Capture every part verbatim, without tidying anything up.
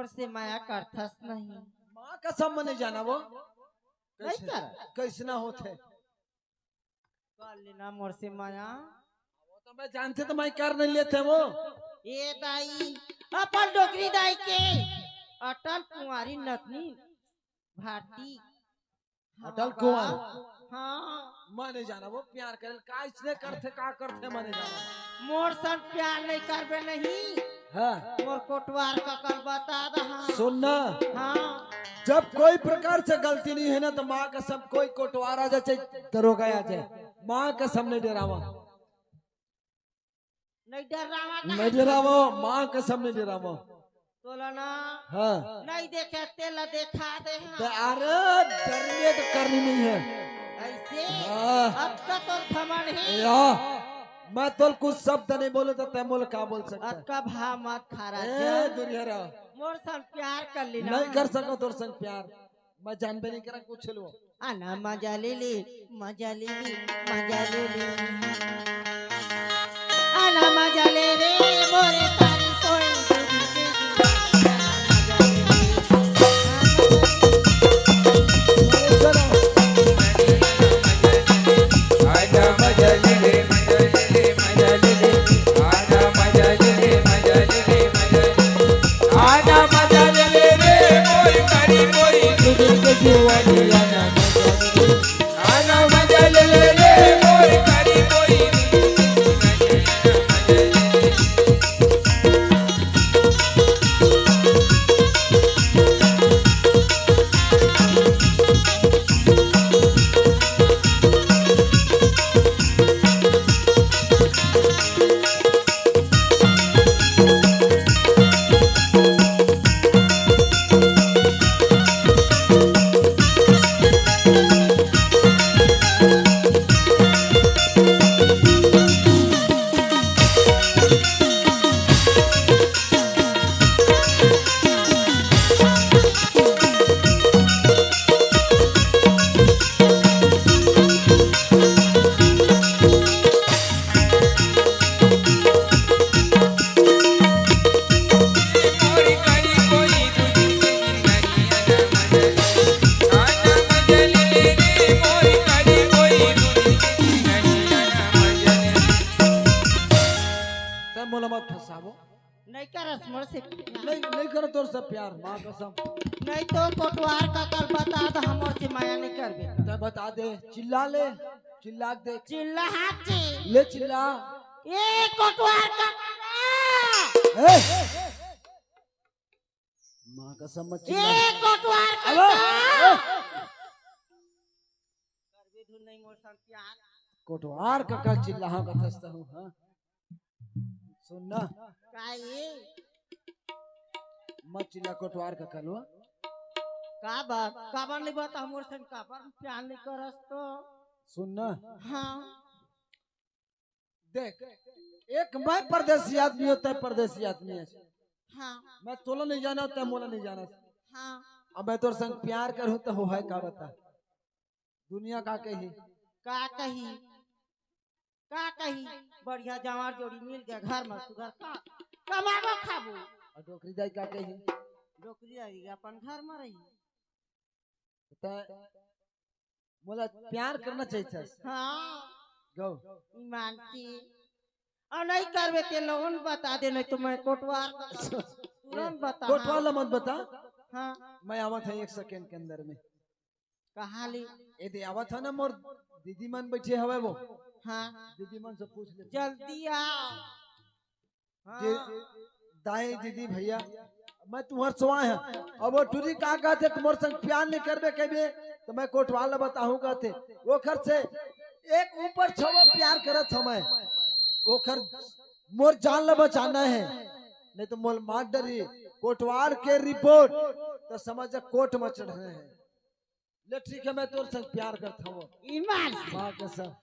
से मया करथस नहीं। माँ कसम, मैं नहीं जाना वो। नहीं कैसे, कर। कैसना होथे? कर लेना मोर से मया। वो तो मैं जानते तो मैं कर नहीं लेते वो। ए दाई, अपन डोकरी दाई के अटल कुंवारी नतनी भारती। अटल हाँ कुंवर। बाबा। हाँ। मैं नहीं जाना वो प्यार करे ल का इसने करथे, का करथे, मैं नहीं जाना। मोर सन प्यार नहीं करबे नहीं। हाँ। मोर कोटवार कका ल बता दहा। सुन ना। हाँ। जब कोई प्रकार से गलती नहीं है ना, तो माँ कसम कोई कोटवार आ जाए, चाहे दरोगा आ जाए, माँ कसम नहीं डरावा। नहीं डरावा नहीं कहा। डरावा, माँ कसम नहीं डरावा। तोला ना। हाँ। नहीं देखे, तेला देखा दे हाँ। तो अरे, डरने तो करनी नहीं है। ऐसे? हाँ। अतका तोर घमंड है। या, मैं तोल कुछ शब्द नहीं बोले तो तै मोल का बोल सकता है? अतका भाव मत खा ए, राजा। दुरिया रहा। मोर संग प्यार कर लेना। नहीं कर सको तोर संग प्यार। मैं जानबे नहीं करा कुछ लो। आना मजा ले ले, मजा ले ले, मजा ले ले। आना मजा ले रे, मोरे तारी कोई दूध के दूध। आजा मजा ले ले, मजा ले ले, मजा ले ले। आजा मजा ले ले, मजा ले ले, मजा ले ले। आजा मजा ले ले रे, मोरी कारी मोरी, तुझे के जीवानी आना मजा ले ले। आना मजा ले ले रे, मोरी कारी मोरी। तै मोला मत फंसाबो। नहीं करस मोर से प्यार। नहीं, नहीं करो तोर से प्यार, माँ कसम। नहीं तो कोटवार कका ल बता दहा, मोर से मया नहीं करबे। तै बता दे, चिल्ला ले, चिल्ला दे। चिल्ला हाथ से। ले चिल्ला। ए कोटवार कका। ए! माँ कसम मत चिल्ला। ए कोटवार अबे! कका। ए! करबे धुन नहीं मोर संग प्यार। कोटवार कका चिल्लाहा कथस तहूँ, हाँ? सुन ना। का ये? मत चिल्ला कोटवार कका लो। का बात? काबर नहीं बता मोर संग काबर प्यार नहीं करस तो? सुन ना। हाँ। देख, एक मैं परदेसी आदमी हों, तै परदेसी आदमी है। हाँ। मैं तोला नहीं जाना, तै मोला नहीं जाना। हाँ। अब मैं तोर संग प्यार करूँ तो हो है का बता? दुनिया का कही? का कही? का कही? बढ़िया जवार जोड़ी मिल गया घर में, सुघर का कमाबो खाबो। और डोकरी दाई का कही? डोकरी दाई अपन घर में रही। त मोला प्यार करना चाहिए था। हाँ। गौ। ईमान से। और नहीं करबे ते लोन बता दे, नहीं तो मैं कोटवार का तुरंत बता। कोटवार ला मत बता। हाँ। मैं आवत है एक सेकंड के अंदर में। कहाँ ले? ए दे आवत है ना, मोर दीदी मन बैठे हवे वो। हाँ। दीदी मन से पूछ ले। जल्दी आओ। हाँ। जे दाई दीदी भैया, मैं तुम्हर स्वाय हूँ। अब वो टुरी का कहते, मोर संग प्यार नहीं करबे कहबे, तो मैं कोटवार ला बताहूँ कहते। ओखर से एक ऊपर छवा प्यार करत हूँ मैं। ओखर मोर जान ला बचाना है, नहीं तो मोर मार डरी। कोटवार के रिपोर्ट तो समझ जा कोर्ट में चढ़े हैं। ले ठीक है, मैं तोर संग प्यार करत हूँ। ईमान से। माँ कसम।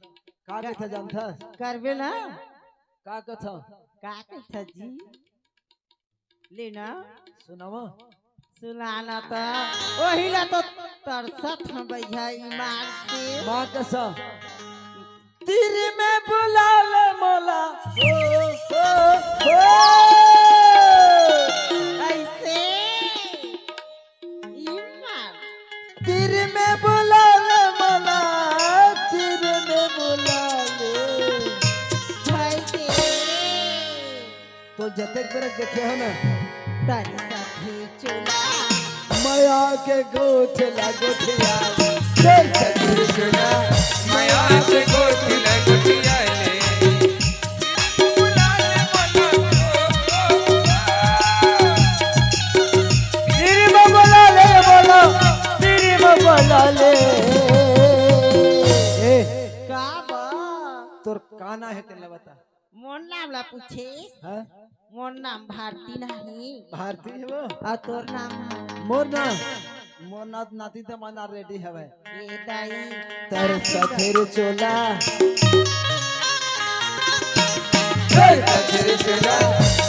का कहता जानता? करबे ना। का कहता? का कहता जी? लेना। सुनावा। सुनाना तो। वही ला तो तरसत हम भैया ईमान से। माँ कसम। तीर में बुला ले मोला। ओ, ओ, ओ। ऐसे। तोर सखी चोला। मया के गोठ ला गोठिया, तोर सखी चोला। मया के गोठ ला गोठिया ले। तेरी में बोला ले, बोला, तेरी में बोला ले। ए, का बा? तोर का नाम हे, तेला बता। मोर नाम ला पूछे? हाँ? मोर नाम भारती नहीं। भारती हे वो? अउ तोर नाम? मोर नाम, मोर नाम नाती तमन्ना रेड्डी हवे। ए दाई। तोर सखी चोला। तोर सखी चोला।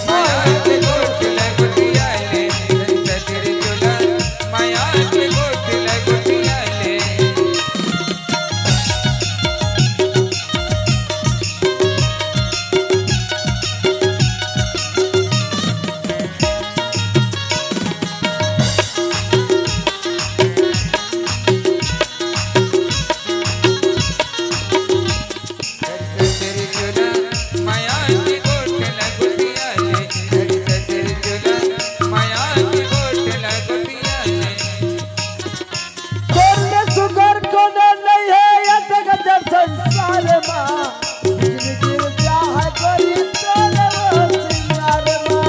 माया के गोठ ला गोठिया ले। तोर सखी चोला। माया के गोठ ला गोठिया ले। तोर ले सुघर कोनो नइ हे, ये जग जग संसार मा। बिजली गिर जाय गोरी तोर ओ सिंगार मा।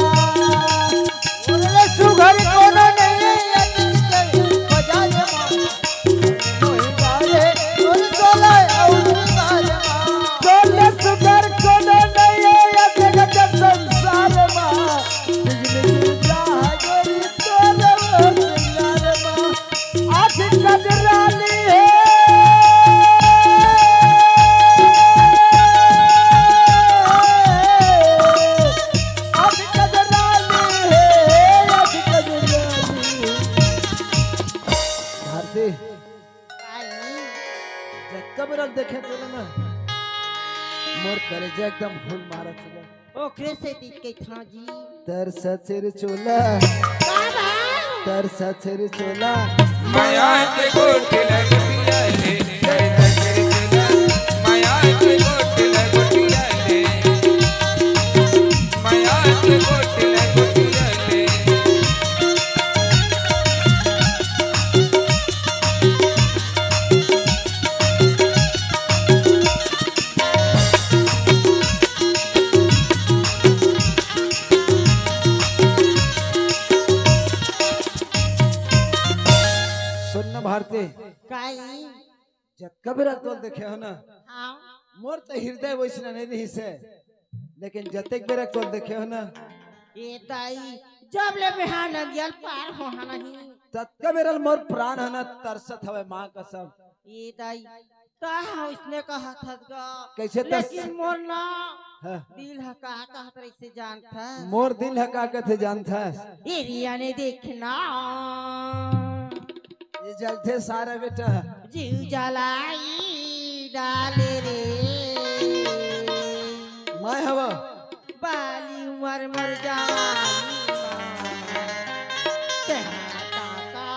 तोर ले सुघर कोनो नइ हे, ये जग जग बाजार मा। मोहि मारे तोर सोला अउ सिंगार मा। तोर ले सुघर कोनो नइ हे, ये जग जग संसार मा। बिजली गिर जाय गोरी तोर ओ सिंगार मा। आँख कजरानी हे, आँख कजरानी हे, आँख कजरानी। भारती, काई? जब कब रख देखे तोला ना, मोर करेजा एकदम हुल मारत हे। ओकरे से दिक्कत हाँ जी। तोर सखी चोला। का बा? तोर सखी चोला। मया के गोठ ला गोठिया ले। तोर सखी चोला। मया के गोठ ला गोठिया ले। मया के गोठ ला गोठिया ले। सुन न भारती, काई? जतका बेरा तोल देखे हो ना, हाँ। मोर त हृदय वइसना नइ रहिस हे, लेकिन जतेक बेरा तोल देखे हो ना, ए दाई, जब ले मेहा नदिया ल पार होहा नहीं। ततका बेरा ल मोर प्राण ह ना तरसत हवय, माँ कसम। ए दाई, तैं ह अइसने कहत हस गा। कइसे तरस- लेकिन मोर ना हाँ। दिल ह का कहत रहिसे जानथस? मोर दिल ह का कथे जानथस? एरिया ने देखना। ये जलथे सारा बेटा। जीव जलाई डाले रे। मैं हवा। बाली उमर मर जवानी मा। तेरा ताका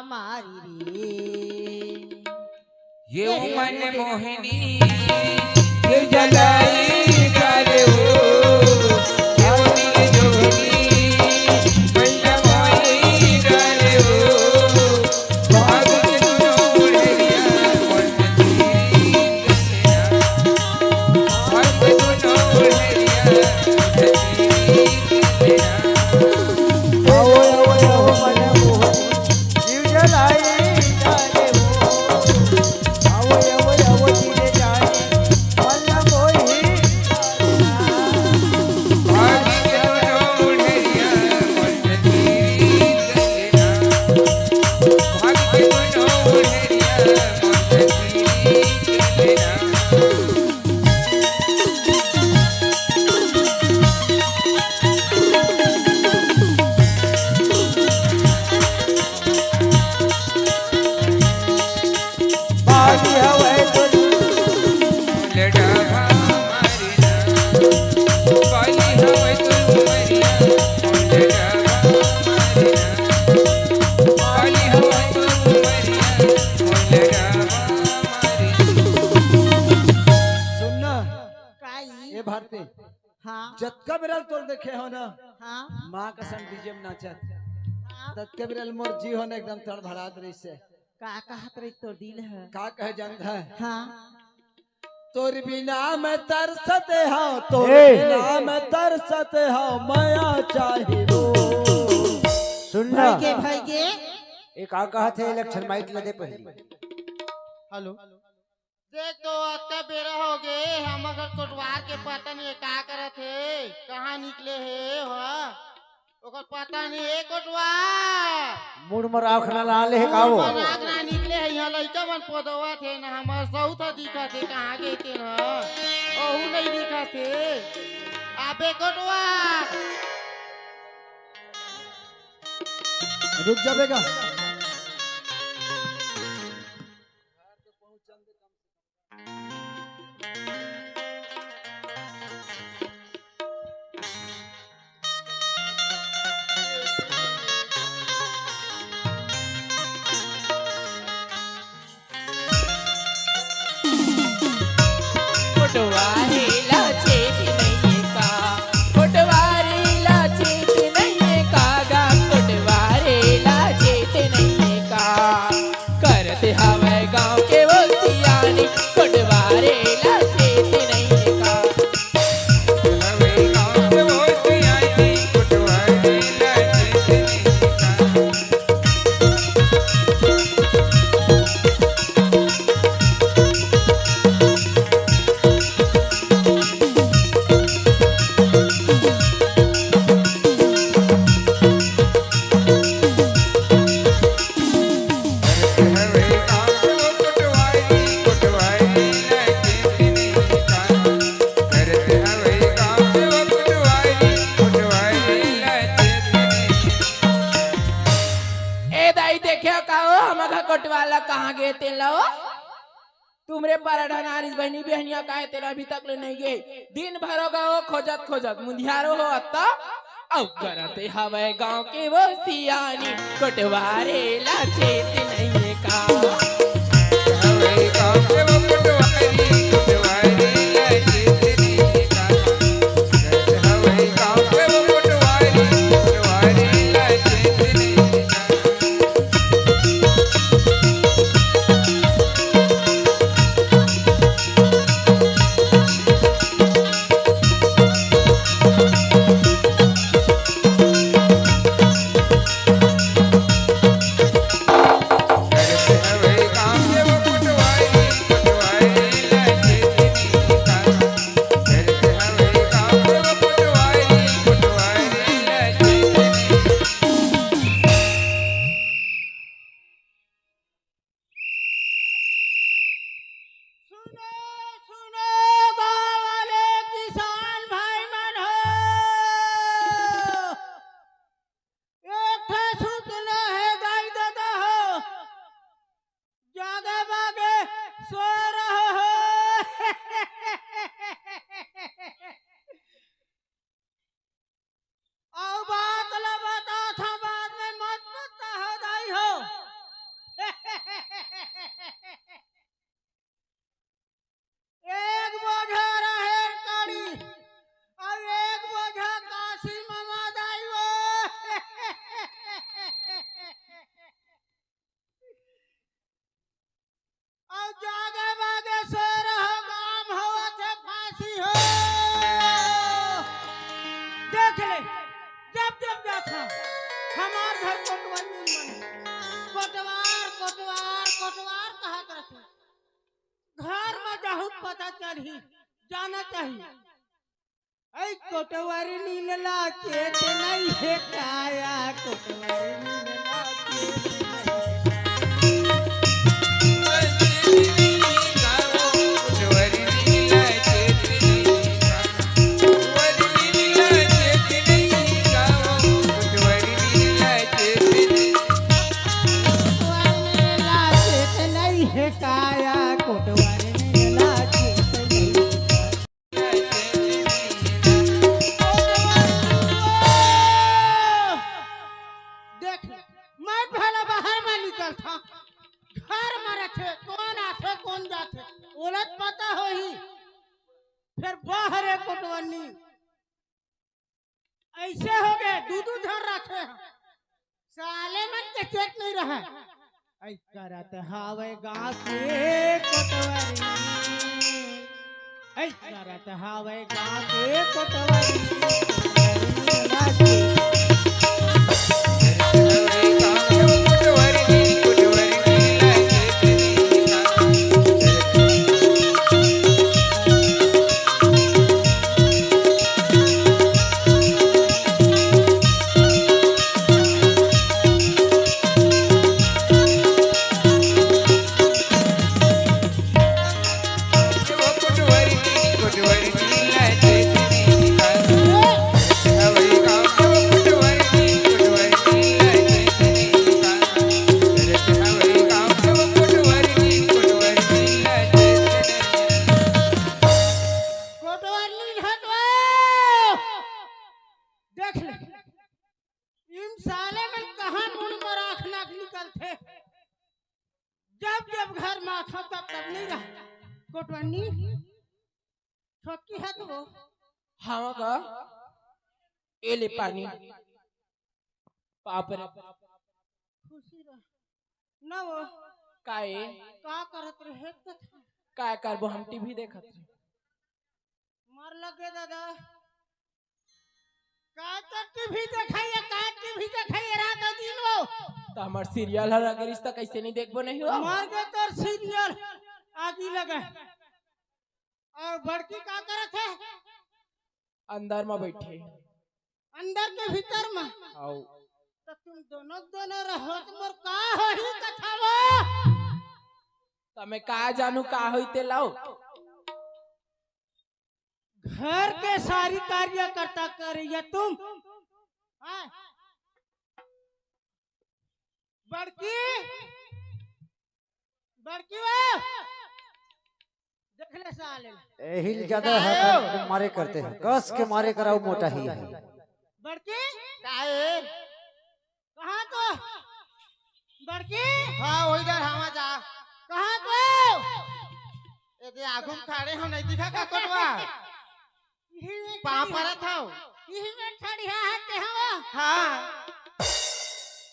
मारी रे। ये उमर मोहिनी, ये जलाई डाले हो, ये वो नीले जोहनी, मैया मोही डाले हो, भाग के दुनो उड़ेरिया, मन की भाग के दुनो उड़ेरिया, मन की आओ, आओ, आओ, मन मोहन, जीव जलाई डाले हो। सुन ना, काई? ए भारती, हाँ। जतका बेरा ल तोल देखे हो ना, हाँ। माँ कसम डीजे में नाचत। हाँ। ततके बेरा ले मोर जी होने एकदम तड़भड़ात रहिसे। का कहत रही तोर दिल ह? का कहे जानत हस? हाँ। तोर बिना मैं तरसत हँव, तोर ए। बिना मैं तरसत हँव, मया चाही वो। सुन ना। भाई के, भाई के। ए का कहत हे, इलेक्शन माइक ला दे पहली। हेलो। देख तो, अतका बेरा हो गे, हमर घर कोटवार के पता नहीं हे का करत हे, कहाँ निकले हे, हाँ? ओकर पता नहीं हे, कोटवार। मुड़ म राख ना ला ले हे का वो? मुड़ म राख ना निकले हे, इहाँ लइका मन पोदवत हे ना, हमर सउत दिखत हे, कहाँ गे तेन ह? ओहू नहीं दिखत हे। अबे कोटवार। रुक जा बे गा। कोटवारी ला चेत नइये का, कोटवारी ला चेत नइये का गा, कोटवारी ला चेत नइये का। करत हवय गाँव के वो सियानी, कोटवारी ला चेत नइये का। हवय गाँव के वो सियानी, कोटवारी ला चेत नइये का। ए दाई, देखे का हो, हमर घर कोटवार ला कहाँ गे तेन ला हो? तुमरे पारा ढनारिस बहिनी बिहनिया काहे तेला अभी तक ले नहीं गे। दिन भर हो गए हो खोजत खोजत, मुंधियारो हो अत्ता। अउ करत हवय गाँव के वो सियानी, कोटवारी ला चेत नइये का। हवय गाँव के वो कोटवारी, कोटवारी ला चेत नइये का। हवय गाँव के वो कोटवारी, कोटवारी ला चेत नइये का। सुनो, सुनो, गाँव वाले किसान भाई मन हो, एक ठे सूचना हे दाई ददा हो, जागे बागे सो रहो हो। अउ बात ला बताथँव, बाद में मत पछताहू दाई हो। एक बोझा राहेर काड़ी, अउ एक बोझा काशी ममा दाई हो। अउ जागे बागे सो रहो, गाम होवत हे फांसी हो। देख ले, जब जब जाथँव, हमार घर कोटवार मन, कोटवार, कोटवार, कोटवार कहत रथे। घर म जाहूँ त पता चलही, जाना चाही। ऐ कोटवारिनी ला चेत नइ हे काया, कोटवारिनी ला चेत नइ हे। कोटवारिनी ला चेत नइ हे काया, कोटवारिनी ला चेत नइ हे। देख, मैं भला बाहर में निकलथँव, घर में रथे, कोन आथे, कोन जाथे, ओला त पता होही। फेर बाहर ए कोटवारिनी। कैसे हो गए? दू दू झन रखे हैं। साले मन के चेत नहीं रहा। ऐ करत हावय गाँव के कोटवारी। ऐ करत हावय गाँव के कोटवारी। कोटवारनी हटवा। देख ले, इन साले मन कहाँ मुड़ मराख नाक निकलथे। जब जब घर में आथव तब तब नहीं रह। कोटवारनी, छोटकी है तो वो। हाँ का? ए ले पानी। पाप रे। खुशी रह। ना वो। का ए? का करत रहे तो था। का करबो, हम टीवी देखत रहे। मर लगे दादा। का तो टीवी देखाइए, का टीवी देखाइए रात दिन वो। तो हमार सीरियल हर अगर रिश्ता कैसे नहीं देखबो नहीं हो? मर गए तोर सीरियल। आगी लगे। अउ बड़की का करत हे? अंदर म बइठे। अंदर के भीतर म? अउ। त तुम दोनों, दोनों रहो त मोर का होही कथा वो? त मैं का जानू का होही ते लाओ? घर के सारी कार्यकर्ता करइया तुम। हाँ। बड़की, बड़की वो, देख ले साले। एही ले ज्यादा है, मारे करते हैं, कस के मारे कराओ मोटा ही है। बड़की, काहे? कहाँ तो? बड़की? हाँ, वही डर हवा जा। कहाँ तो? ए दे आगू में खड़े हो, नहीं दिखा का कोटवा? इही में पाँव खड़ी परत हव। इही में खड़िया है ते हवा। हाँ।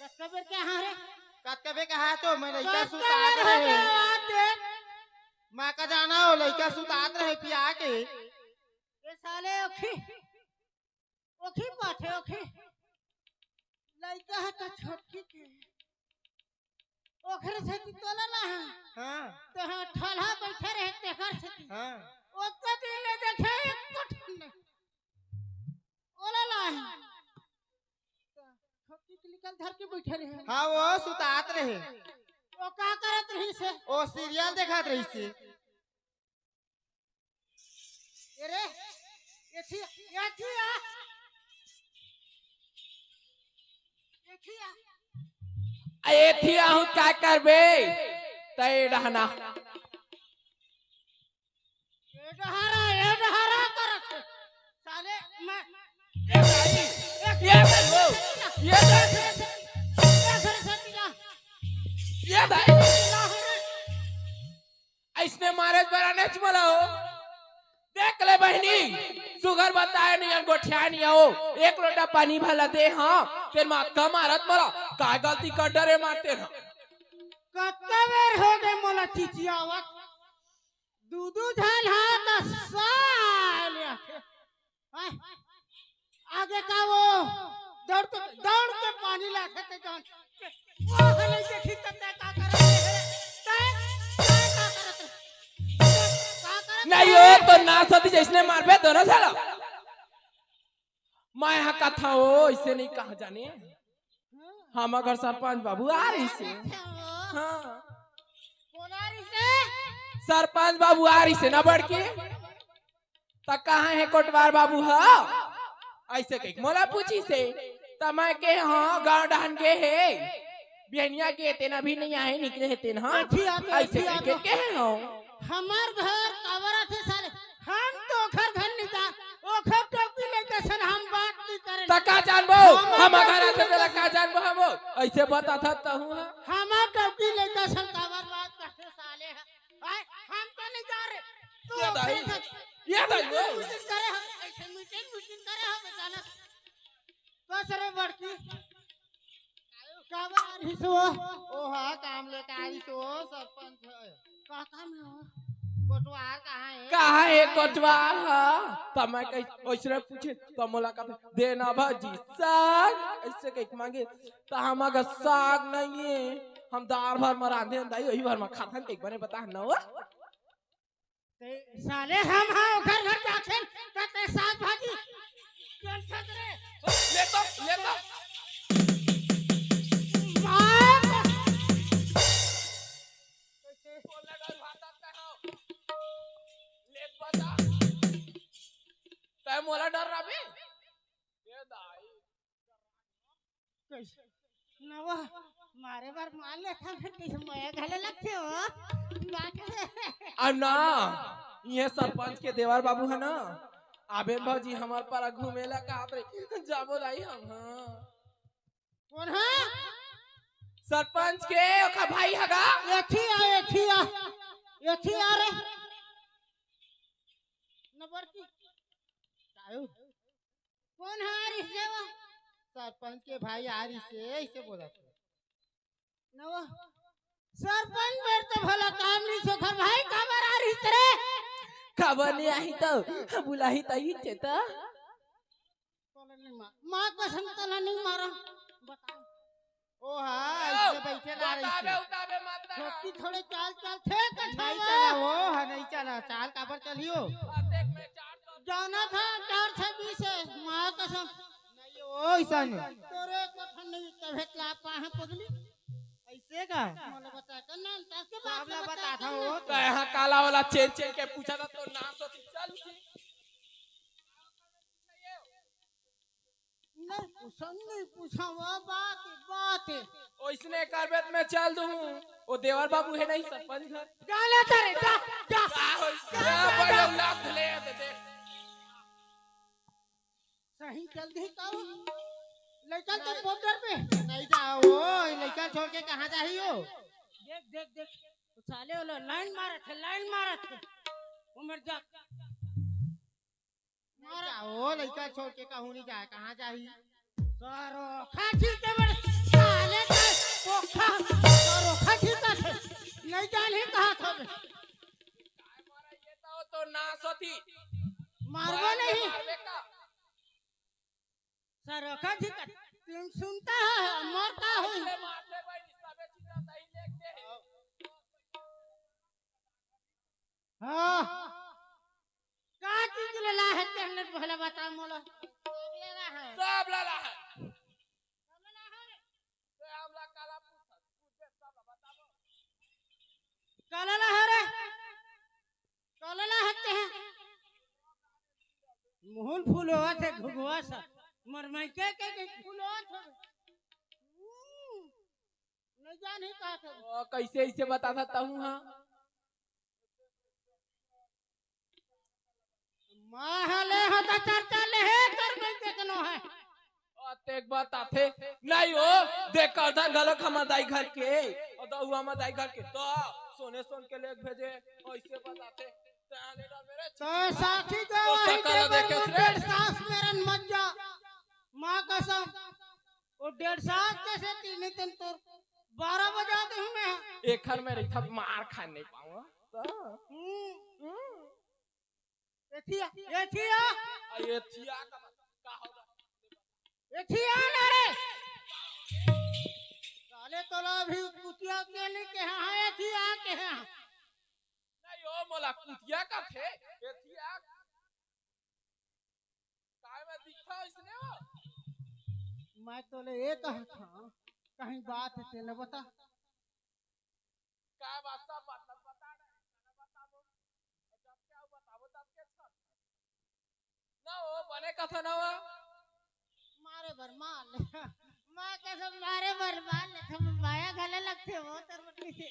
कतका बेर के हाँ रे? कतका बेर कहा तो मैं लइका कतका सुतात बेर हो रहे। गया बात देख। मैं का जाना हो लइका सुतात रहे पिया के। ये साले ओखी, ओखी बात है ओखी। लइका है तो छोटकी के। ओखरे सेती तोला ला है। हाँ। तो हाँ ठलहा बैठे रहे तेकर सेती। हाँ। ओतका दिन ले देखे एक ठन नहीं। ओला ला है। तो छोटकी के निकल धर के बैठे रहे। हाँ, वो सुतात रहे। वो का करत रही से? वो सीरियल देखत रही से। ए रे, एथी, एथी आ। एथी आ। आ, एथी आहूँ का करबे? तै डहना। ए डहरा, ए डहरा करत हे। साले, मैं ए भाई, ए ये भाई, ये भाई। ये भाई। अइसने मारे बर आनेच मोला हो। देख ले बहिनी, सुघर बताए नइ अन गोठियाए नइ अव। एक लोटा पानी भला दे हाँ, तेन माता मारत मोला। काय गलती कर डरे मारते ना। कतका बेर हो गए मोला चिचियावत। दू दू झन हा त साले आथे। हाँ? आगे का वो दौड़ के, दौड़ के पानी लाथे ते जान। वो हले देखी त तै का करत हे? तै, तै का करत हे? का करत नहीं हे? हो तो ना सती जइसने मारबे दोनों साला। मैं हा कथा हो, अइसे नहीं कहा जाने। हमर घर सरपंच बाबू आ रहिसे। अच्छा, वो। हाँ। कोन आ रहिसे? सरपंच बाबू आ रहिसे ना बड़की। त कहाँ हे कोटवार बाबू ह? अइसे कहिके मोला पूछिसे। त मैं केहे हँव गाँव डहन गे हे। बिहनिया गे तेन अभी नइ आए, निकले हे तेन ह। अच्छी आते, अइसे अच्छी कहिके आते। केहे हँव। हमर घर काबर आथे साले? हम तो ओखर घर नइ जा, ओखर टोपी लइका सन हम बात नइ करे। त का जानबो? हमर हमर घर टोपी आथे तेला लइका का जानबो हम? अइसे बताथस तहूँ ह। हमर टोपी लइका सन काबर बात करथे साले ह? आय, हम तो नइ जा रे। तू ये दाई, ओखर घर ये दाई, वो। मीटिंग करे हम, अइसे मीटिंग, मीटिंग करे हम, जाना। तेरे बड़की, काबर आ रहिस वो? ओ हा, काम लेके आ रहिस वो, सरपंच हे। का काम हे वो? कोटवार कहाँ हे? कहाँ हे कोटवार हा? त मैं कही, ओइसने पूछे, त मोला कथे, "दे ना भौजी साग," अइसे कहिके मांगे, त हम कहा, "साग नइ हे, हम दार भर म रांधे हन दाई, ओही भर म खाथन," कहिके बने बता न वो। ते साले हम हा ओकर घर जाथन, त ते साग भाजी कोन खात रे? ले तो, ले तो। मार। बोला डर भाता का हो। ले बता। तै मोला डर रहा बे? ये दाई। कइसे? नवा, मारे बर मार लेथन, कइसे मया घले लगथे हो? बात हे। अब ना, ये सरपंच के देवर बाबू हे ना, आबे भौजी हमर पारा घूमे ला कहत रही, जाबो दाई हम, हाँ। कोन हे? सरपंच के ओखर भाई हगा। एथी आ, एथी आ, एथी आ रे। नंबर की? कायो? कोन ह आ रिहिस रे वो? सरपंच के भाई आ रिहिस हे, अइसे बोलत हे। न वो सरपंच मेर तो भला काम नइ हे, ओखर भाई काबर आ रिहिस रे? काबर नइ आही त, बुलाही त ही थे त। तोला नइ मार, माँ कसम तोला नइ मारँव। बता। ओ हा, अइसे बइठे ला रहिस हे। उताबे मत ना। छोटकी थोड़े चाल चलथे, नइ कछावा। चला वो, हा, नइ चला, चाल काबर चलही वो? जानत हँव, चार छब्बीस हे, माँ कसम। नइ वो, अइसन। तोरे कथन नइ, तभे ला पाहे पगली। अइसे का? मोला बता के ना, अंदाज के बात सब ला बता बता था के वो ना। तो। त यहाँ काला वाला चेन चेन के पूछा था, तो ना सोची, चल। नइ पूछँव, नइ पूछँव, वो बात, बात। ओइसने करबे त मैं चल दूँ। वो देवर बाबू हे नहीं सरपंच घर। जा ले तेरे, जा, जा। का हो? जा, जा, जा, जा। बड़े उलास ले दे, दे। सही चल दी का वो? लइका तो बॉर्डर पे। नइ जाओ, वो लइका छोड़ के कहाँ जाही वो? देख, देख, देख। वो साले वो लाइन मारत हे, लाइन मारत हे। वो मर जा। नइ जाओ, लइका छोड़ के कहूँ नइ जाय, कहाँ जाही? सारो खाची के बड़े साले का ओखा, सारो खाची का थे। नइ जान ही कहाँ था बे। काय मारा ये तो, तो ना सोती। मारबो मार के नहीं। मारबे का? सारो खाची का। तुम सुनता है, मरता हूँ। अरे मारते भाई, रिश्ता बेची जाता ही देखते हैं। हाँ। का चीज ले ला हे तेने भला बता मोला। सब ले ला हे। ते हमला काला पूछ, पूछ दे, सब बताबो। काला ला हे रे? काला ला हे ते? मुहुल फूल होवत हे घुघुआ सा। मर मैं के, के, के फूल होवत हे। हम्म। नइ जान ही का थे। ओ, कइसे अइसे बता सकता हूँ, हाँ? महले हो त चर्चा ले हे, कर मैं के कनो हे। ओ, तेक बात आथे। नइ वो, देख करधन घलोक हमर दाई घर के। ओ, दहुआ हमर दाई घर के। तो, सोने सोन के लेके भेजे, अइसे बात आथे। ते आने डर मेरे तो साथी तो गवाही सकल देबे देखे रे। डेढ़ सास मेरन मत जा। माँ कसम। वो डेढ़ साल कैसे तीन दिन तो बारह बजा दे हूँ मैं। एखर में रहिथा मार खाए नइ पाऊँ। हम्म। हम्म। एथिया, एथिया। आ, एथिया का, का होगा? एथिया ना रे। साले तोला अभी कुतिया के नइ कहे, हाँ, एथिया कहे। नइ वो मोला कुतिया कथे, एथिया। काय मैं दिखता हूँ इसने वो? मैं तोले ये कहत हँव, कहीं बात हे तेला बता। काय बात, सब बात बता रहे, बताबो। जब क्या बताबो, तब के छल। ना वो बने कथा ना वो। मारे बर मार ले। माँ कसम मारे बर मार ले, थम माया घला लगथे वो तरवटी से।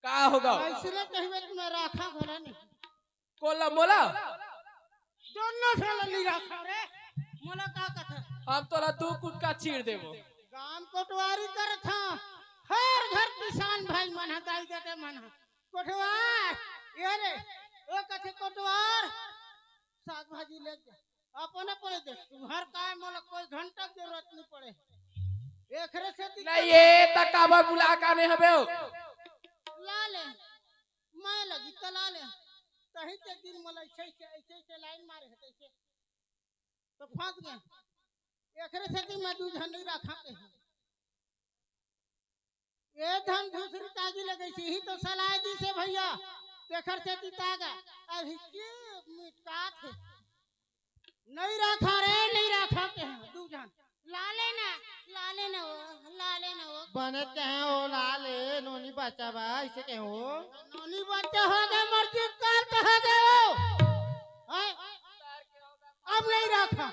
का होगा? अइसने कहिबे त मैं राखा घला नहीं। कोला मोला? दोनों झन ला नहीं राखा रे। मोला का कथा? हम तोला दू कुटका चीर देबो। गाम कोटवारी करत हँव। हर घर किसान भाई मन ह, दाई ददा मन ह। कोटवार, ये रे, वो कथे कोटवार। साग भाजी ले जा। अपन अपन दे, तुम्हार काय, मोला कोई घंटा के जरूरत नहीं पड़े। एकरे सेती नहीं, ये त काबर बुला काने हबे हो? ला ले, मैं लगी त ला ले। तही ते दिन मोला ऐसे, ऐसे, ऐसे, ऐसे लाइन मारे हे, ऐसे। तो फंस गए। एकरे सेती मैं दू झन नहीं रखा के। ए धन दूसरी तागी लगई से ही तो सलाह दी से भैया। तेखर सेती तागा। अभी के मिटकात हे। नहीं रखा रे, नहीं रखा के हैं, दू झन। ला लेना, ला लेना वो, ला लेना वो। बने कहे हो, ला ले, नोनी बच्चा बा, ऐसे कहे हो। नोनी बच्चा हो गए, मर्जी काल तो हो गए हो। हैं? अब नहीं रखा।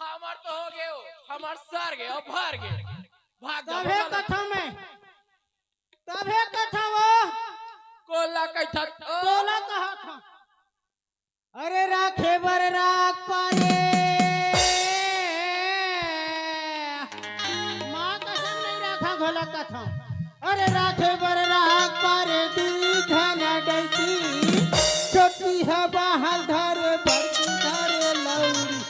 हमार तो हो गए हो, हमार सर गए हो, भर गए। भाग जा, तभे भाग जा। कथा में, तभे कथा वो। कोला कथा, ओ। कोला कहा था। अरे राखे बर राख पारे। माँ कसम नहीं रखा घोला कथा। अरे राखे बर राख पारे दी धन डैती। छोटी हवा हल धरे बड़की धरे लौड़ी।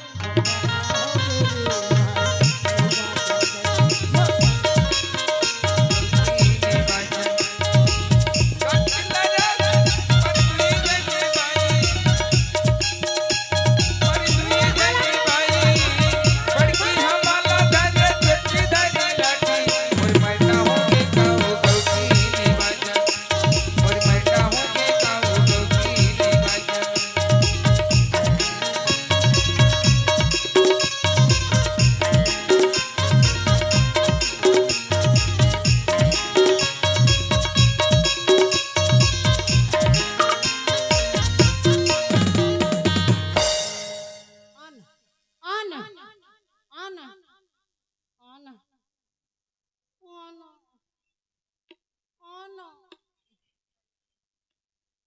आना, आना, आना, आना, आना, आना।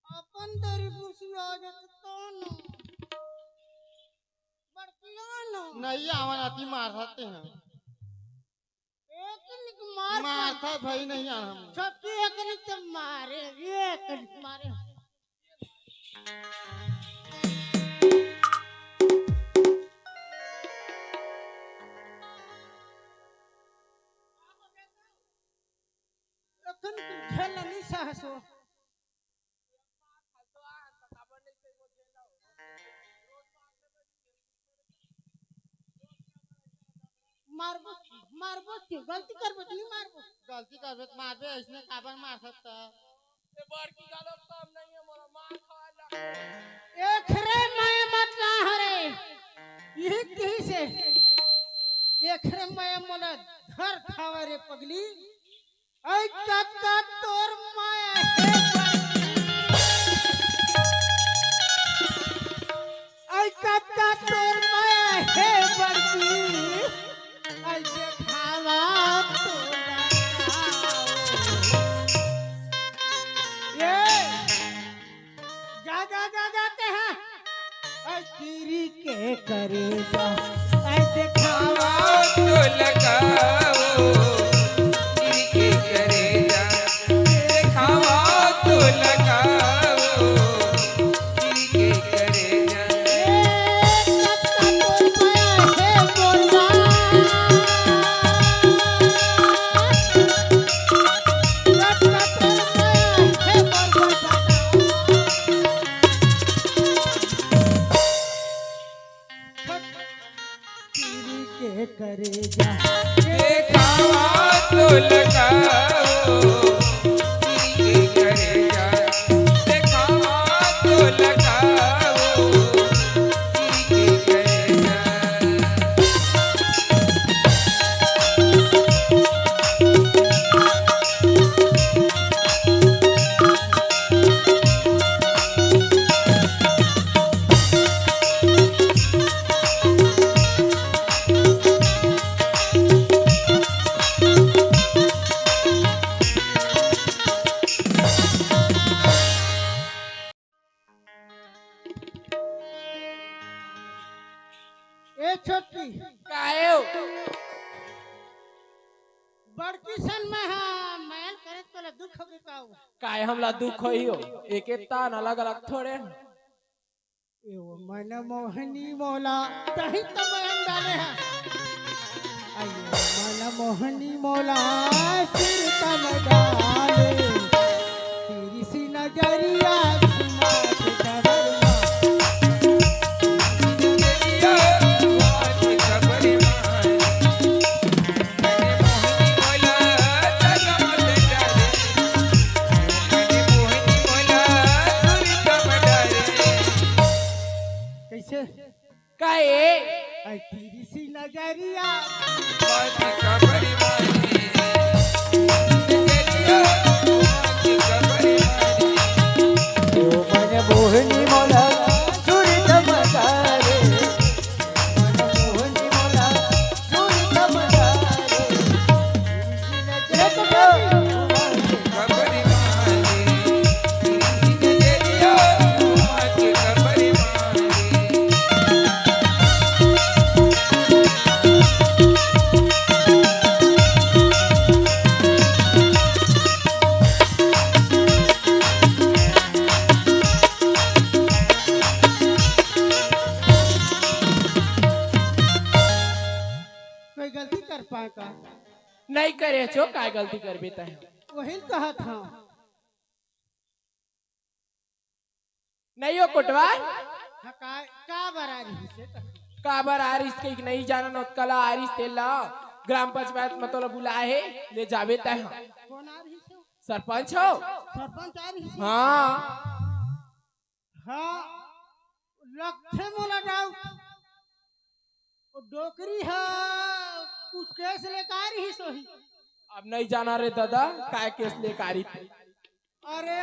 अपन दरी घुसी आ जात तो न। बड़किया न। नहीं आवन आती मार सकते हैं। एक निक मार मार था भाई नहीं आ हम। सबके एक निक तो मारे, एक निक मारे। अखन झेल नहीं साहसो। मारबो, मारबो क्यों? गलती करबो तो नहीं मारबो? गलती करबे तो मारबे, इसने काबर मार सकता? ये बड़की गलत काम नहीं है, मोला मार खाए ला। एकरे मैं मत ला हरे, यही कही से। एकरे मैं मोला धर खावा रे पगली। ऐ कतका तोर माया हे बड़की। ऐ कतका तोर माया हे बड़की। ऐ देखावा तोला। ए, जा, जा, जा, जा, ते हा। ऐ तीरी के करेजा, ऐ देखावा तो लगाओ। तीरी के करेजा, देखावा तो लगाओ। तीरी के करेजा। ए, कब तक बोल पाया है बोलना? कब तक बोल पाया है बोलना? के करेजा। देखावा तो लगाओ, के करेजा। देखावा तो लगाओ, के करेजा। ए छोटकी। काहे हो? बड़की सन में हा, मैल करे तोला दुख होगे का हो? काहे हमला दुख होही हो? एक एक तान अलग अलग थोड़े। ए वो मन मोहनी मोला, तही तो मैं डाले हैं। अयो मन मोहनी मोला, सिर तन डाले, तेरी सी नजरिया घुमा के डबल मार। कैसे? काहे? ऐ तेरी सी नजरिया। ओ मन मोहनी मोला सुर चमकारे। मन मोहनी मोला सुर चमकारे। कोई गलती कर पाए का? नहीं करे छो, काय गलती करबे तैं? वही कहा था। नहीं हो कोटवार। हाँ, का, का बर आ रही से? काबर आ रही इसके एक नहीं जाना नौतकला आ रही तेला। ग्राम पंचायत में तोला बुलाए हे, ले जाबे तैं। कौन आ रही से? सरपंच हो। सरपंच आ रही से? हाँ। हाँ, लगथे मोला डाउट। वो डोकरी ह कुछ केस लेकर आ रही सोही। अब नहीं जाना रे दादा, काय केस लेकर आ रही थी? अरे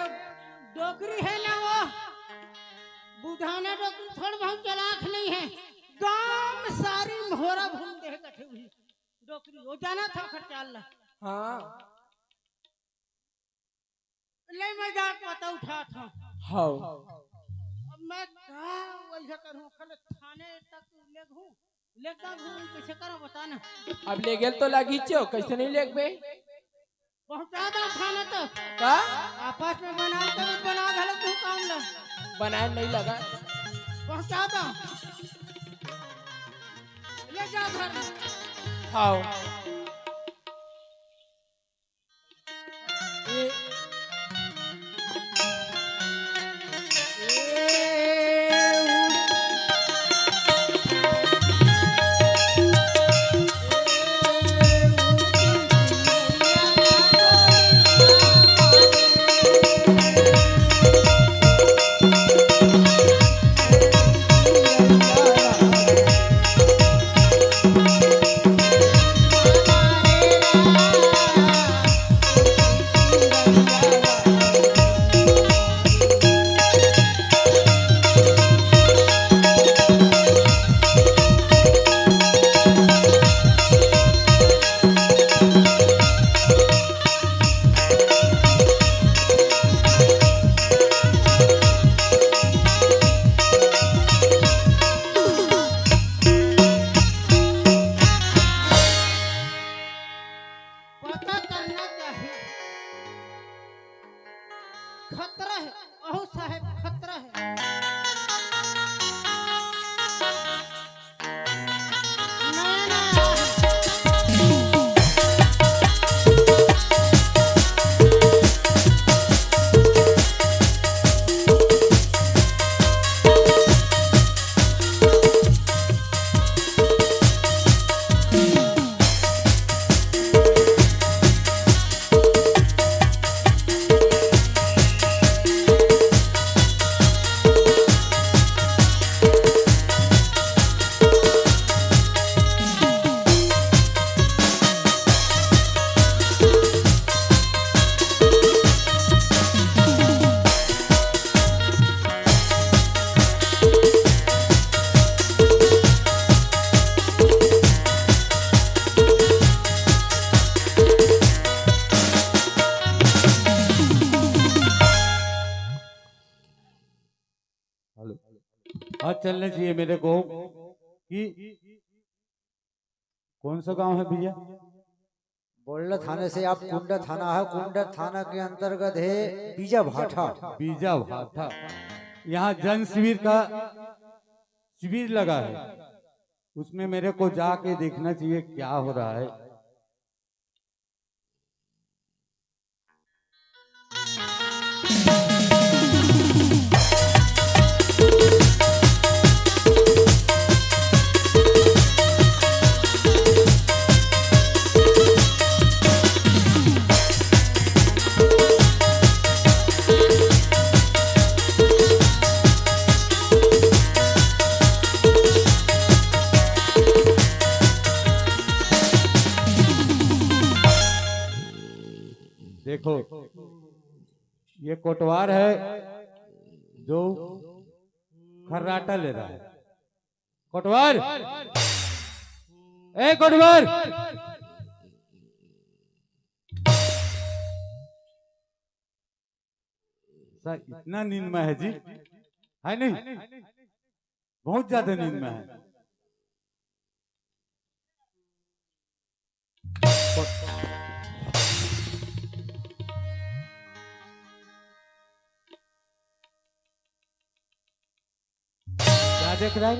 डोकरी है ना वो, बुधाना डोकरी थोड़ बहुत चालाक नहीं है। गांव में सारी मोहरा घूम दे कठे हुई डोकरी, वो जाना था खर्चा ला। हाँ। ले मैं जाके पता उठात हूँ। हव। अब मैं का वैसा करूँ, खले थाने तक ले घूम, ले का घूम, कैसे करो बता ना। अब ले गेल तो लगी चो, कैसे नहीं लेगबे? पहुँचा दो थाने तक। का? आपस में बना, तो बना घलो तू काम ला। बनाए नहीं लगा। पहुँचा दो। ले जा घर में। हव। पता करना चाहिए। खतरा है, अहो साहेब, खतरा है। नया नया हेलो। हाँ, चलना चाहिए मेरे को कि कौन सा गांव है भैया? बोलना थाने से आप कुंडा थाना है, कुंडा थाना के अंतर्गत है बीजा भाटा। बीजा भाटा। यहाँ जन शिविर का शिविर लगा है, उसमें मेरे को जाके देखना चाहिए क्या हो रहा है। देखो, ये कोटवार है जो खर्राटा ले रहा है। कोटवार, ए कोटवार, सर इतना नींद में है जी, है नहीं? बहुत ज्यादा नींद में है। क्या देख रहा है?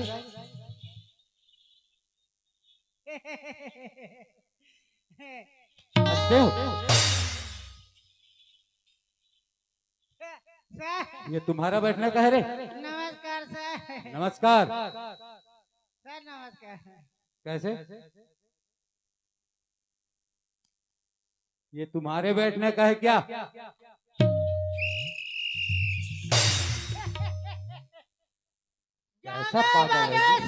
हंसते हो? सर। ये तुम्हारा बैठने का है रे? नमस्कार सर। नमस्कार। सर नमस्कार। कैसे? ये तुम्हारे बैठने का है क्या? कैसा पागल है जी?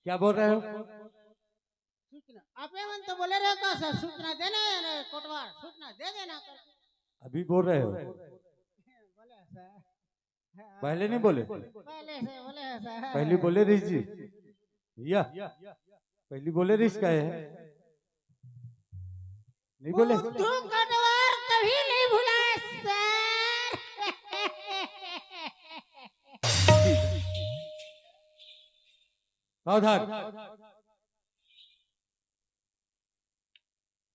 क्या बोल रहे हो? सूचना आप मन तो बोले रहे का सर, सूचना देना है ना, कोटवार सूचना दे देना कर। अभी बोल रहे हो? बोले सर। पहले नहीं बोले? पहले से बोले हैं सर। पहली बोले रईस जी, भैया, पहली बोले रईस का है, नहीं बोले? बुद्धू कोटवार कभी नहीं भुलाए सर। सावधान।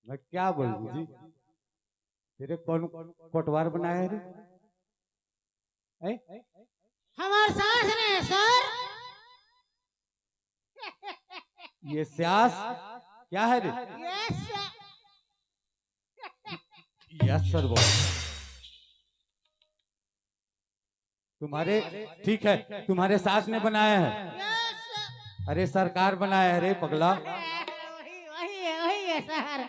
मैं क्या बोलूं जी? तेरे कौन कोटवार बनाया है रे? हैं? हमार सास ने सर। ये सास क्या है रे? Yes sir. यस सर बोल। तुम्हारे, ठीक है, तुम्हारे सास ने बनाया है। Yes sir. अरे सरकार बनाया है रे पगला। वही वही है वही है सर।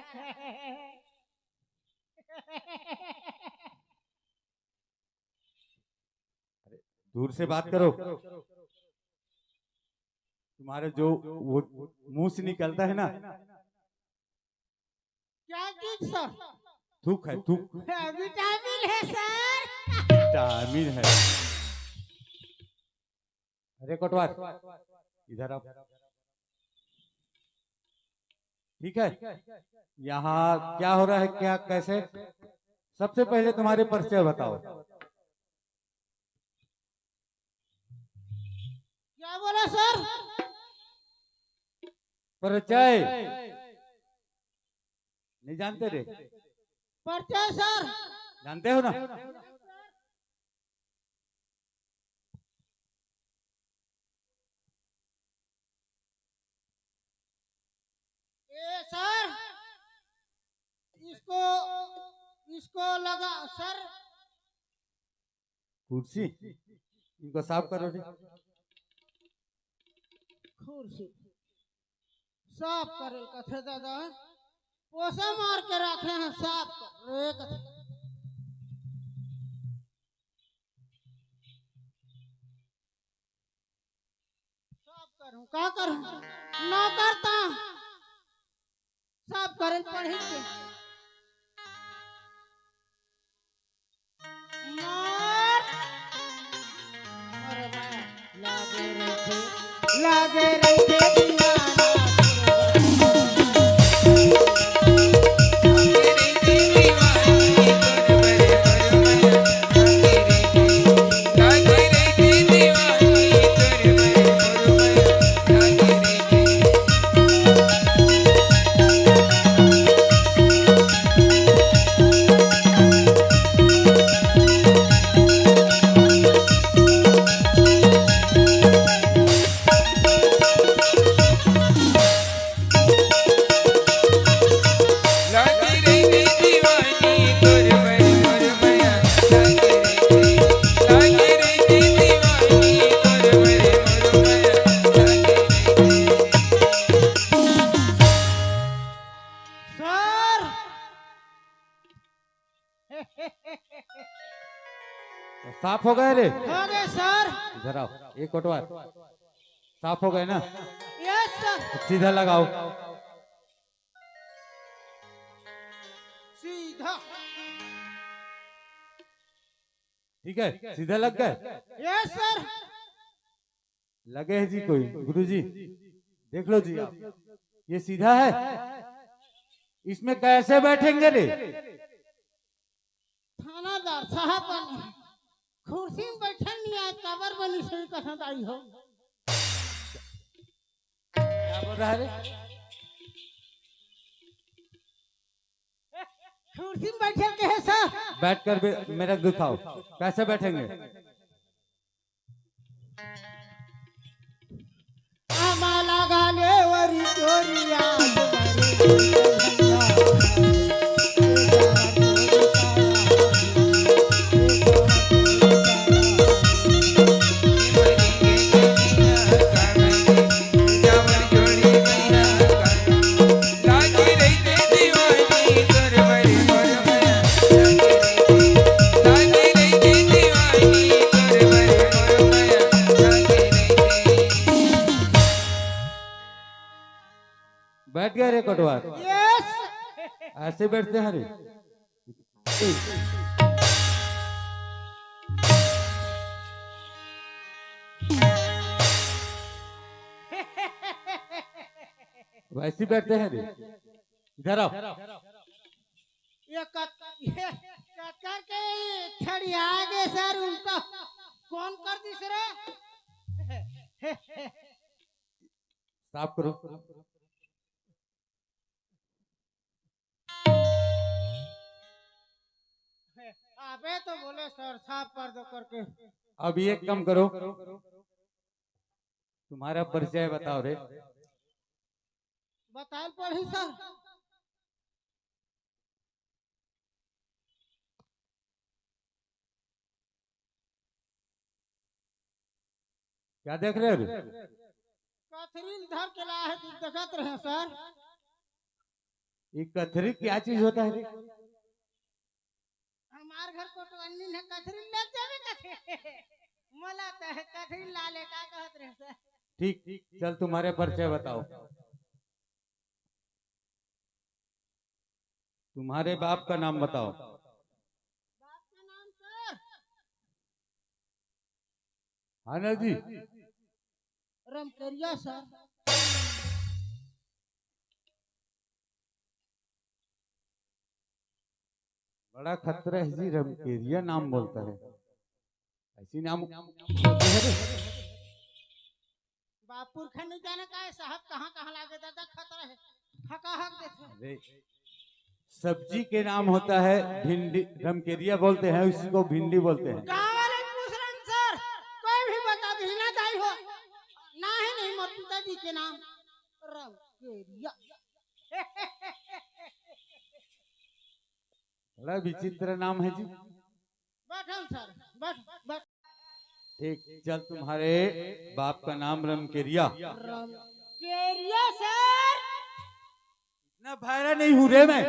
दूर से बात करो। तुम्हारे जो वो मुंह से निकलता है ना, क्या चीज सर? थूक है, थूक। विटामिन है सर। विटामिन है। अरे कोटवार, इधर आओ। ठीक है, यहाँ क्या हो रहा है, क्या, कैसे? सबसे पहले तुम्हारे परिचय बताओ। क्या बोला सर? परिचय नहीं जानते रे? परिचय सर। जानते हो ना? ए सर, इसको इसको लगा सर। कुर्सी, इनको साफ करो जी। कुर्सी साफ करे कथे दादा, पोसा मार के रखे हैं, साफ कर रे कथे। साफ करूं, का करूं? ना करता। साफ करे पढ़ी के। मार। अरे वाह। लागे रहिथे, लागे रहिथे दीवाना। साफ हो गए रे? हो गए सर। इधर आओ, एक कोटवार। साफ हो गए ना? Yes sir. सीधा लगाओ। सीधा। ठीक है, सीधा लग गए। Yes sir. लगे है जी कोई, गुरुजी, देख लो जी आप, ये सीधा है, इसमें कैसे बैठेंगे रे? थानादार साहब बने, कुर्सी में बैठल नहीं आए, कबर बनी सही कथन आई हो। क्या बोल रहा है रे? कुर्सी में बैठल के है सर। बैठकर भी मेरा दिखाओ, कैसे बैठेंगे? आमा लगा ले वरी चोरिया। बैठ गया रे कोटवार। यस। ऐसे बैठते हैं रे। वैसे ही बैठते हैं रे। इधर आओ। ये कत-, ये कतर के ठड़िया गए सर, उनका कौन कर दिस रे? साफ करो। अबे तो बोले सर, साफ कर दो करके। अब एक काम करो, तुम्हारा परिचय बताओ रे। बताल पड़ी सर। क्या देख रहे हो अभी? कथरी धर के लाए हैं, तू देखत रहे सर। ये कथरी क्या चीज होता है रे? हमार घर कोटवानी ने कथरी ले देवे कथे। मला तो है कथरी लाले का कहत रहे सर। ठीक, चल तुम्हारे परिचय बताओ। तुम्हारे बाप का नाम बताओ। बाप का नाम सर? हाँ ना जी। रमकेरिया सर। बड़ा खतरा है जी, रमकेरिया नाम बोलता है। ऐसी नाम होते हैं रे। बापुर खा नहीं जाने का है साहब, कहाँ कहाँ लागे दादा खतरा है, हका हक देते हैं। अरे, सब्जी के नाम होता है भिंडी, रमकेरिया बोलते हैं, उसको भिंडी बोलते हैं। गाँव वाले पूछ रहे हैं सर, कोई भी बता दे ना दाई हो, ना ही नहीं मोर पिताजी के नाम रमकेरिया। बड़ा विचित्र नाम है जी। बैठल सर, बैठ, बैठ। ठीक, चल तुम्हारे बाप का नाम रमकेरिया। रमकेरिया सर। इतना भैरा नहीं हूँ रे मैं।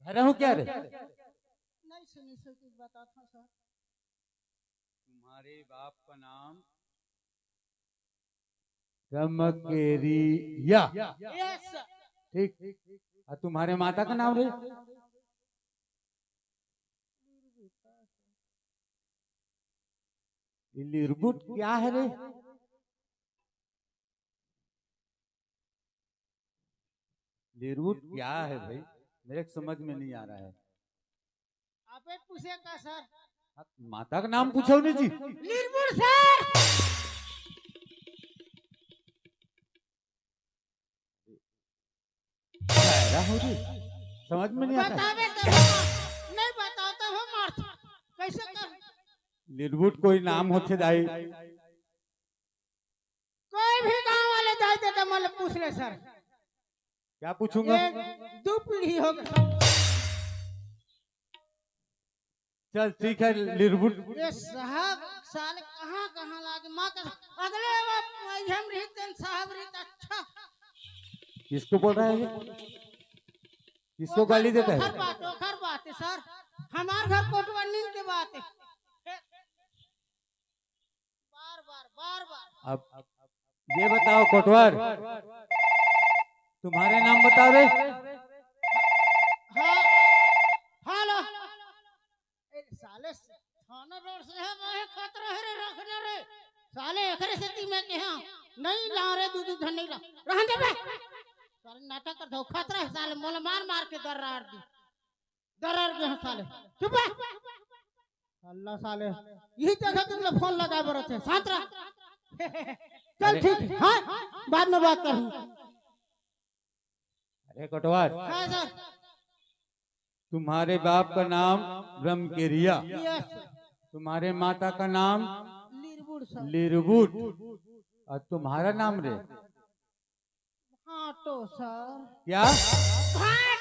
भैरा हूँ क्या रे? नहीं सुनी सर, कुछ बता था सर। तुम्हारे बाप का नाम रमकेरिया। Yes sir. ठीक। और तुम्हारे माता का नाम रे? ये लिरबुट क्या है रे? लिरबुट क्या है भाई? मेरे समझ में नहीं आ रहा है। अबे पूछे का सर? माता का नाम पूछो नहीं जी। लिरबुट सर। भैरा हो जी, समझ में नहीं आता। बतावे तो नहीं बताओ तो हो मार। कैसे कर? लिरबुट कोई नाम होथे दाई? कोई भी गांव वाले दाई दे तो मतलब पूछ ले सर। क्या पूछूंगा? एक दो पीढ़ी हो गई। चल ठीक है लिरबुट। ये साहब साले कहाँ कहाँ लागे माँ का। अगले वो हम रही तेन साहब रही अच्छा। किसको बोल रहा है ये? किसको गाली देता है? ओखर बात, ओखर बात है सर। हमार घर कोटवार नीन के बात है। बार बार, बार बार। अब ये बताओ कोटवार, तुम्हारे नाम बताओ रे। हाँ, हेलो। ए, साले थाना रोड से है, वही खतरा है रे, रखना रे। साले एकरे सेती मैं कहा, नहीं ला रे, दू दू झन नहीं ला। रहन दे बे। साले नाटक कर दो, खतरा है साले, मोला मार मार के दर्रार दी। दर्रार गए हैं साले। चुप है। अल्लाह साले। यही जगह तुमने फोन लगा बरत है। शांत रह। चल अरे। ठीक है। हाँ, बाद में बात करूँ। अरे कोटवार, हाँ सर। तुम्हारे बाप का नाम ब्रह्मकेरिया, यस। तुम्हारे माता का नाम लिरबुड़ सर। लिरबुट, और तुम्हारा नाम रे? भाटो सर। क्या? भाटो।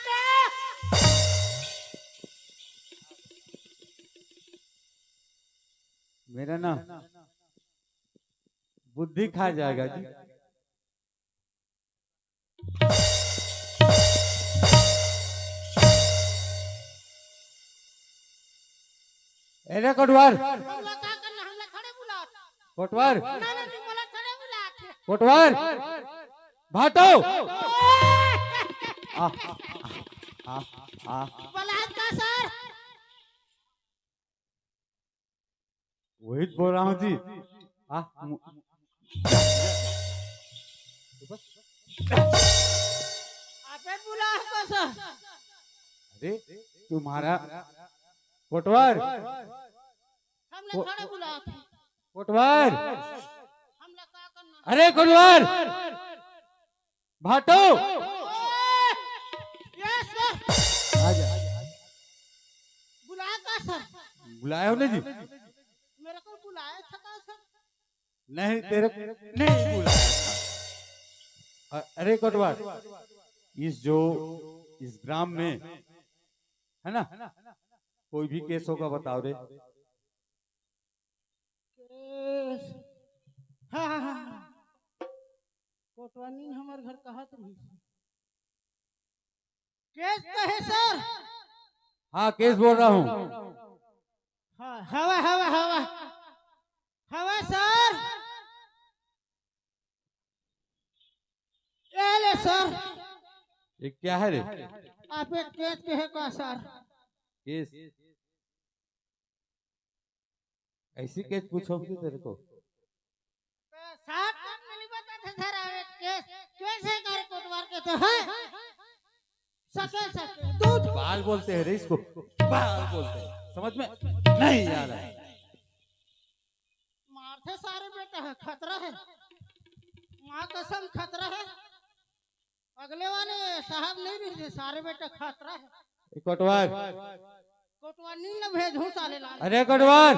मेरा ना बुद्धि खा जाएगा जी। ए रे कोटवार। हमला का करना, हमला थोड़े बुलात। कोटवार। ना, ना, तू मला थोड़े बुलात। कोटवार। भाटो। आ, आ, आ, आ। बुलात का सर? वही तो बोल रहा हूँ जी। आ, मु- आपे बुला को सर। अरे, तुम्हारा कोटवार। हमला वो- थोड़े बुलात। कोटवार। हमला का करना? अरे कोटवार, भाटो। Yes sir. आ जा। बुलाया का सर? बुलाया हो ना जी? मेरे को बुलाया था का सर? नहीं, तेरे को नहीं बुलाया था। अ-, अरे कोटवार, इस जो इस ग्राम में है ना, कोई भी केस होगा बताओ रे। केस? हाँ, हाँ, हाँ, हाँ। कोटवानी हमार घर कहा तुम? केस तो है सर। हाँ, केस बोल रहा हूँ। हाँ, हवा, हवा, हवा। हवा सर। ये ले सर। ये क्या है रे? आप एक केस के है का सर? केस? ऐसी केस पूछोगे तेरे को? तो सात तक मिली बता था सर, आवे केस, केस है करे कोटवार के तो है। सके, सके, दूध। बाल बोलते हैं रे इसको, बाल बोलते हैं, समझ में नहीं आ रहा है। मारथे सारे बेटा है, खतरा है। माँ कसम खतरा है। अगले वाले साहब नहीं रहिथे, सारे बेटा खतरा है। ए कोटवार। कोटवार नी ल भेजहूँ साले लाल। अरे कोटवार।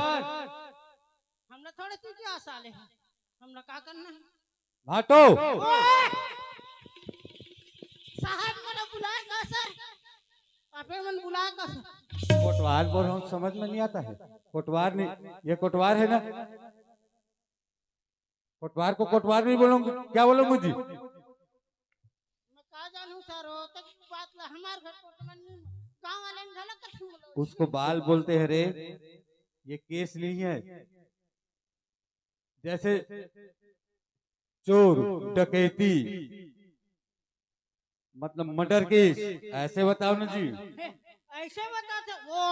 हमला थोड़े तू क्या साले है? हमला का करना है? भाटो। ओए! साहब मोला बुलाए का सर? आपे मन बुलाए का सर? कोटवार बोल रहा हूँ, समझ में नहीं आता है। कोटवार नहीं, ये कोटवार है ना? कोटवार को कोटवार नहीं बोलूंगी, क्या बोलूंगी जी? मैं का जानू सर, वो तो बात ला हमार घर कोटवार नहीं, गाँव वाले ने गलत कर बोलो। उसको बाल बोलते हैं रे, ये केस नहीं है। जैसे चोर, डकैती, मतलब मर्डर केस, ऐसे बताओ ना जी। ऐसे बताते वो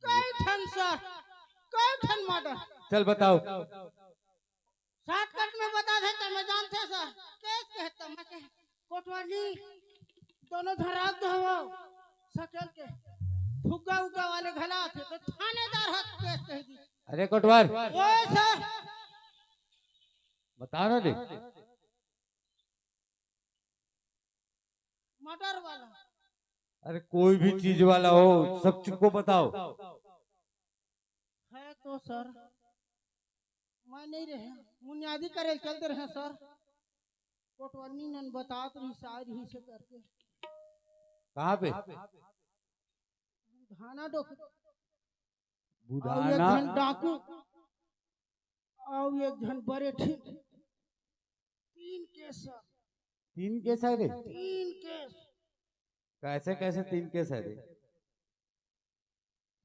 कई ठन सर, कई ठन मर्डर। चल बताओ। शॉर्टकट में बता दे तो मैं जानते सर। केस कहता मैं कह, कोटवार जी, दोनों धराक दो वो सकेल के फुग्गा उग्गा वाले घला थे तो थानेदार हाथ केस कह दी। अरे कोटवार। ओए सर। बताओ ना दे। मर्डर वाला। अरे कोई भी चीज वाला हो, सब चीज को बताओ। है तो सर, मैं नहीं रहे, बुनियादी करे चलते रहे सर। कोटवानी नन बतात रही साज ही से करके। कहाँ पे? बुधाना डोक। बुधाना। और एक झन डाकू, और एक झन बरेठी। तीन केस सर। तीन केस है रे? तीन केस। कैसे कैसे तीन केस है रे?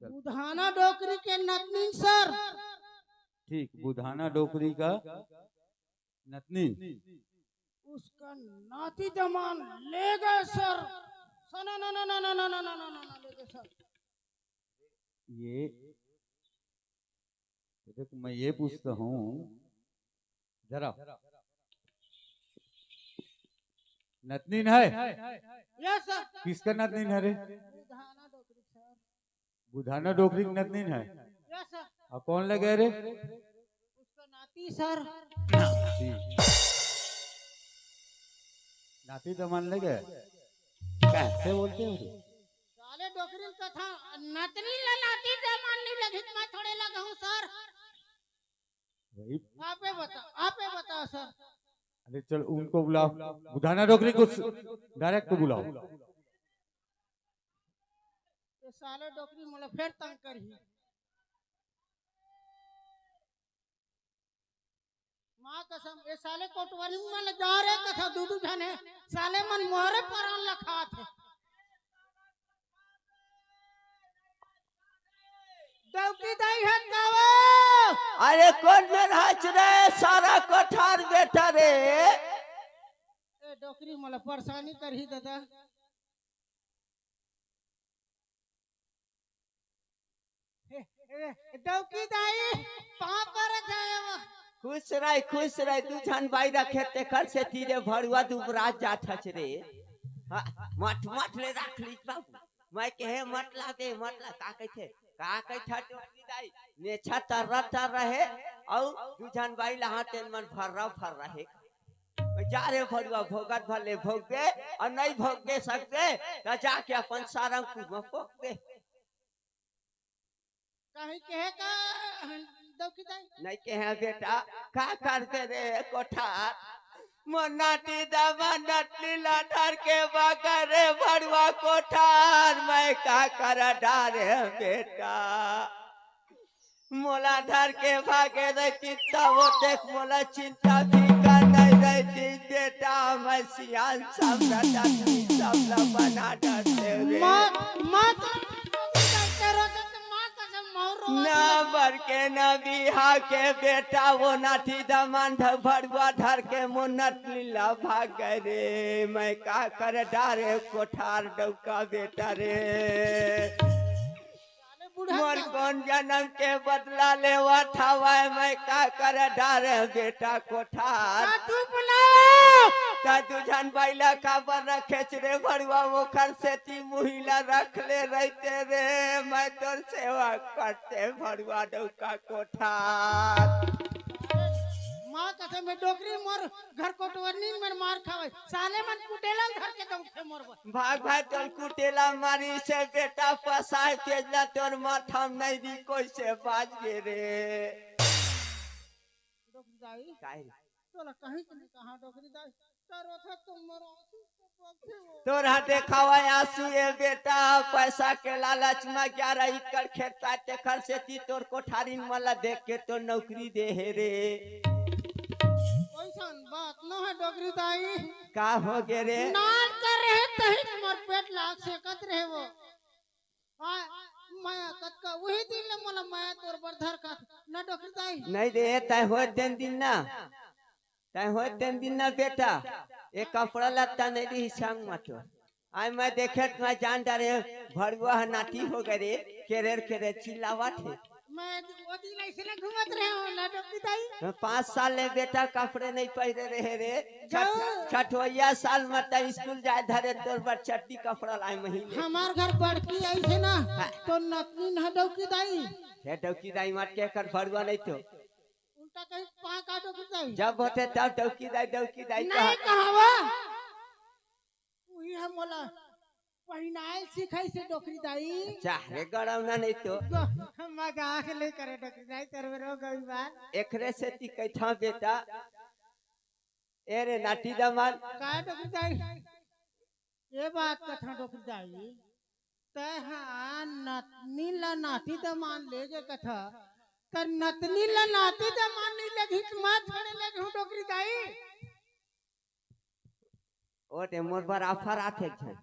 बुधाना डोकरी के नतनीन सर। ठीक, बुधाना डोकरी का नतनीन। उसका नाती दमान ले गए सर। सना ना ना ना ना ना ना ना ना ना ना ले गए सर। ये, ये देख, मैं ये पूछता हूँ जरा, नतनीन है? Yes sir. किसका नतनीन है रे? बुधाना डोकरी सर। बुधाना डोकरी के नतनीन है? Yes sir. और कौन ले गए रे? उसका नाती सर। नाती। नाती दमान ले गए? कैसे बोलते हो रे? साले डोकरी कथा, नतनीन ला नाती दमान नहीं लगित, मैं थोड़े लगा हूँ सर। वही। आपे बता, आपे बताओ सर। अरे चल, उनको बुलाओ, बुधाना डोकरी को डायरेक्ट बुलाओ। ये साले डोकरी मोला फेर तंग करही। माँ कसम, ये साले कोटवारी मन जा रहे कथा दू दू झन हे, साले मन मोरे परान ला खात हे। डौकी दाई हे का वो? अरे कोन मेर हच रे सारा कोठार बेटा रे। ए डोकरी मोला परेशानी करही दादा। ए, ए, डौकी दाई, पाँव परत हे वो। खुश रह, खुश रह, दू झन बाई रखे तेकर सेती रे भड़ुआ दुबरात जात हच रे। हाँ, मट मट ले राख लीस बाबू। मैं कहे मत ला दे, मत ला, का कहिथे? का कहिथे डोकरी दाई? नेछा तर्रा तर्रा हे, अउ दू झन बाई लहा तेन मन फर्रा फर्रा हे। जा रे भड़ुआ, भोगत भले भोग दे, अउ नहीं भोग दे सकबे, त जाके अपन सारंगपुर म पोक दे। कहीं कहे का डौकी दाई? नहीं कहे बेटा, का करबे रे कोठार? मोर नाती दमा नतनीन ला धर के भागे रे भड़ुआ कोठार, मैं का कर डारे बेटा? मोला धर के भागे रे चिंता वो देख, मोला चिंता फिकर नहीं रहती बेटा, मैं सियान सब रटनी सब ला बना डरते रे। माँ, माँ तो माँ कसम, माँ कसम, माँ रो ना बर के ना बिहा के बेटा, वो नाती दमान ध-, भड़ुआ धर के मोर नतनीन ला भागे रे, मैं का कर डारे कोठार डौका बेटा रे। साले बूढ़ा मोर का कौन जन्म के बदला लेवत हवय, मैं का कर डारे बेटा कोठार। का तू बुलाओ? त दू झन बाई ला काबर रखेच रे भड़ुआ, ओखर सेती मुही ला रख ले रहिते रे, मैं तोर सेवा करते भड़ुआ डौका कोठार। माँ कसम हे डोकरी मोर घर कोटवरनी में मार खावे, साले मन कुटेला धर के दौड़थे मोर बर। भाग भाग तोर कुटेला मारी से बेटा पसाय तेजला तोर माथा में नहीं दी कोई से बाज गे रे। डोकरी दाई, काहे रे? तोला कहीं के नहीं कहा डोकरी दाई, तोर ओथा तो मोर आंसू के पक्षे वो। तोर हा देखावा आंसू ए बेटा, पैसा के लालच में ग्यारह एकड़ खेत पाए तेखर सेती तोर कोठारिन मन ला देख के तोर नौकरी दे हे रे। वैसन बात न हे डोकरी दाई। का हो गे रे? नान कर रहे तही मोर पेट लाग सेकत रहे वो। आ, माया कतका उही दिन ले मोला माया तोर बर धर का न डोकरी दाई। नहीं दे, तय होय तेन दिन ना। तय होय तेन दिन ना बेटा। ए कपड़ा लत्ता नहीं दी संग मत। आय मैं देखे त मैं जान डारे भड़ुआ ह नाटी हो गए रे। केरेर केरेर चिल्लावत हे। मैं वो दिन ऐसे ना घूमत रहे हो ना डोकरी दाई। मैं पाँच साल ले बेटा कपड़े नहीं पहने रहे रे। छठ-, जाओ। छठवैया साल में त स्कूल जाए धरे तोर बर चड्डी कपड़ा लाए महीने। हमार घर बड़की आई थे ना, हाँ। तो नतनी न डौकी दाई। हे डौकी दाई मत के कर भड़ुआ नहीं तो। उल्टा कहीं पाँव का डौकी दाई। जब होते तब डौकी दाई, डौकी दाई नहीं कहा। कहावा। उही हम मोला पहिनाए सिखाई से डोकरी दाई। चाहे गड़ौना नहीं तो। गो-, मजाक नहीं करे डोकरी दाई, तेरे में रो गई बात। एकरे से ती कैठा बेटा। ए रे नाटी दमन। का डोकरी दाई? ये बात कथा डोकरी दाई। तै हा नतनी ला नाटी दमान ले गे कथा। त नतनी ला नाटी दमान नहीं लगी त मैं थोड़े लगे हूँ डोकरी दाई। ओ दे मोर बर आफर आथे एक झन।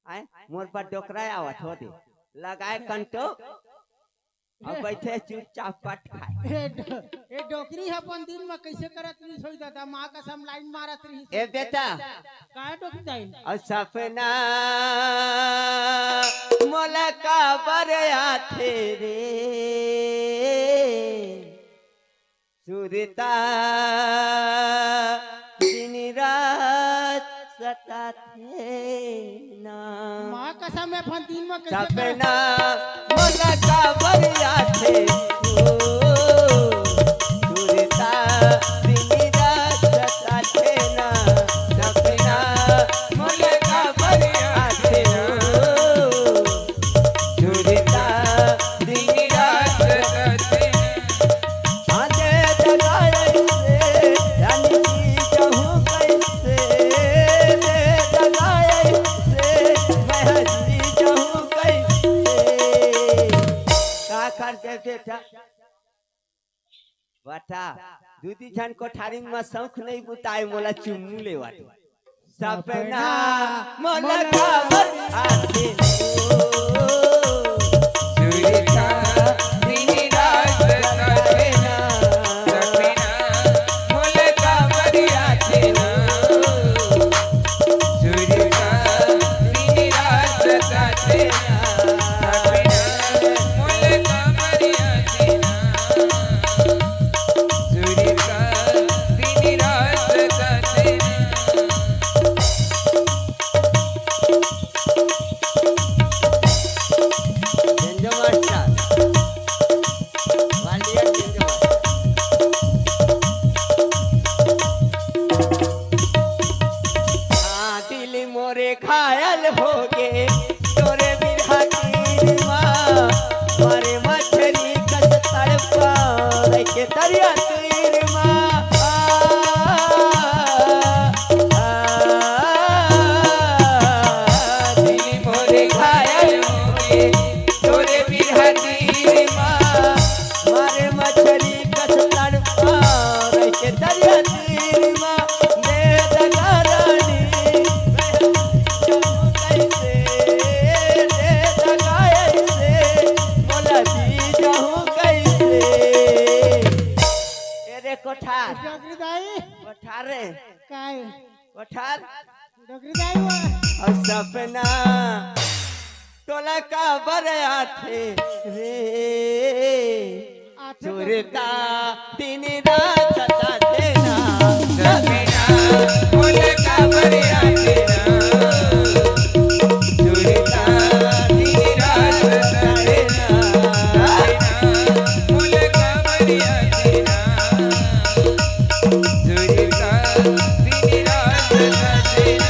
आय, मोर बर डोकरा आवत हो दे। लगाए कंटो। अब बइठे चुपचाप पट खाए। ए डो-, ए डोकरी ह अपन दिन म कइसे करत रहिस होही दादा, माँ कसम लाइन मारत रहिस। ए बेटा। काय डोकरी दाई? अउ सपना मोला काबर आथे रे, सुरता दिन रात सताथे ना। माँ कसम, मैं अपन दिन म कइसे सपना करत? मोला काबर आथे ओ, सुरता दिन रात सताथे ना। सपना मोला काबर आथे ओ, सुरता दिन रात सताथे ना। आंधी दगाए से, रानी जी कहूँ कैसे, दे दगाए से, मैं जी कहूँ कैसे। का कर दे बेटा? बता, दू दी झन कोठारी म शौक नहीं बुताए, मोला चुम्मू लेवा दे। सपना मोला काबर आथे ओ, सुरता दिन रात सताथे ना। सपना मोला काबर आथे ना, सुरता दिन रात सताथे ना। सपना मोला काबर आथे ना, सुरता दिन रात सताथे ना। झेंझो मास्टर, वालिया झेंझो मास्टर। हाँ, दिल मोरे घायल होगे तोरे बिरहा तीर मा, मारे मछरी कस तड़पा, रह के दरिया तीर मा। आ, आ, आ, दिल मोरे घायल होगे तोरे बिरहा तीर मा, मारे मछरी कस तड़पा, रह के दरिया तीर मा। दे दगा रानी, मैं जी जाऊँ कैसे, दे दगा ऐसे, मोला जी जाऊँ कैसे। ए रे कोठार। डोकरी दाई। कोठार रे। काय? कोठार। डोकरी दाई वो। अउ सपना तोला काबर आथे रे? आथे सुरता दिन रात सताथे ना। सपना मोला काबर आथे ना। सुरता दिन रात सताथे ना। मोला काबर आथे ना। सुरता दिन रात सताथे ना।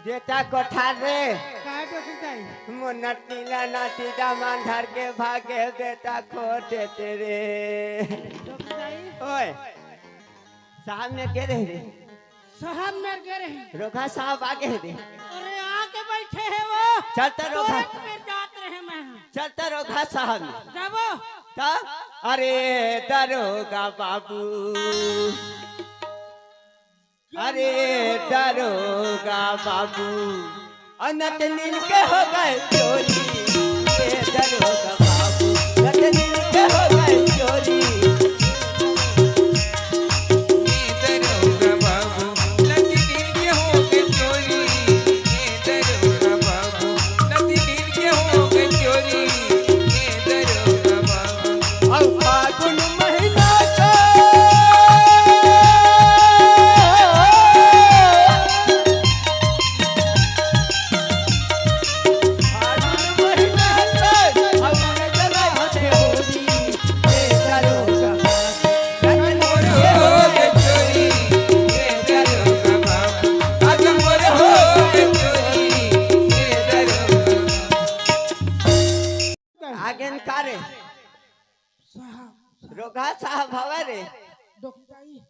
बेटा कोठार रे। का डोकरी दाई? मोर नटनी ला नाटी दमान धर के भागे बेटा खो देते रे। डोकरी दाई? ओए, साहब मेर गे रहे रे। साहब मेर गे रहे। रोगहा साहब आगे हे रे। अरे आके बइठे हे वो। चल त रोगहा। तोरे मेर जात रहे मैं। चल त रोगहा साहब। जाबो। का? अरे दरोगा बाबू। अरे दरोगा बाबू, अनत नील के हो गए चोरी। ए दरोगा बाबू, अनत नील के हो गए चोरी। ए दरोगा बाबू, अनत नील के हो गए चोरी। ए दरोगा बाबू, अनत नील के हो गए चोरी। ए दरोगा बाबू। अउ फागुन महीना का साहब, रोगहा साहब हवे रे। डोकरी दाई,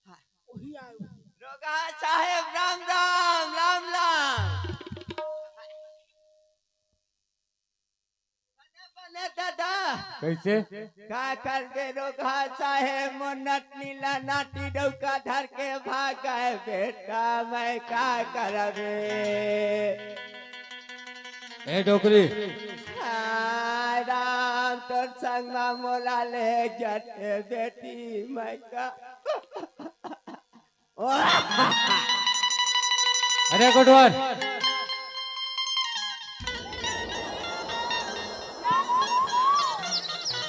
हाँ। वही आए हुए। रोगहा साहेब, राम राम, राम राम। बने, बने दादा। कैसे? का करबे रोगहा साहेब, मोर नटनी ला नाटी डौका धर के भाग गए बेटा, मैं का करबे? ए डोकरी। हाय राम, तोर संग मा मोला ले जते बेटी, मैं का। अरे कोटवार।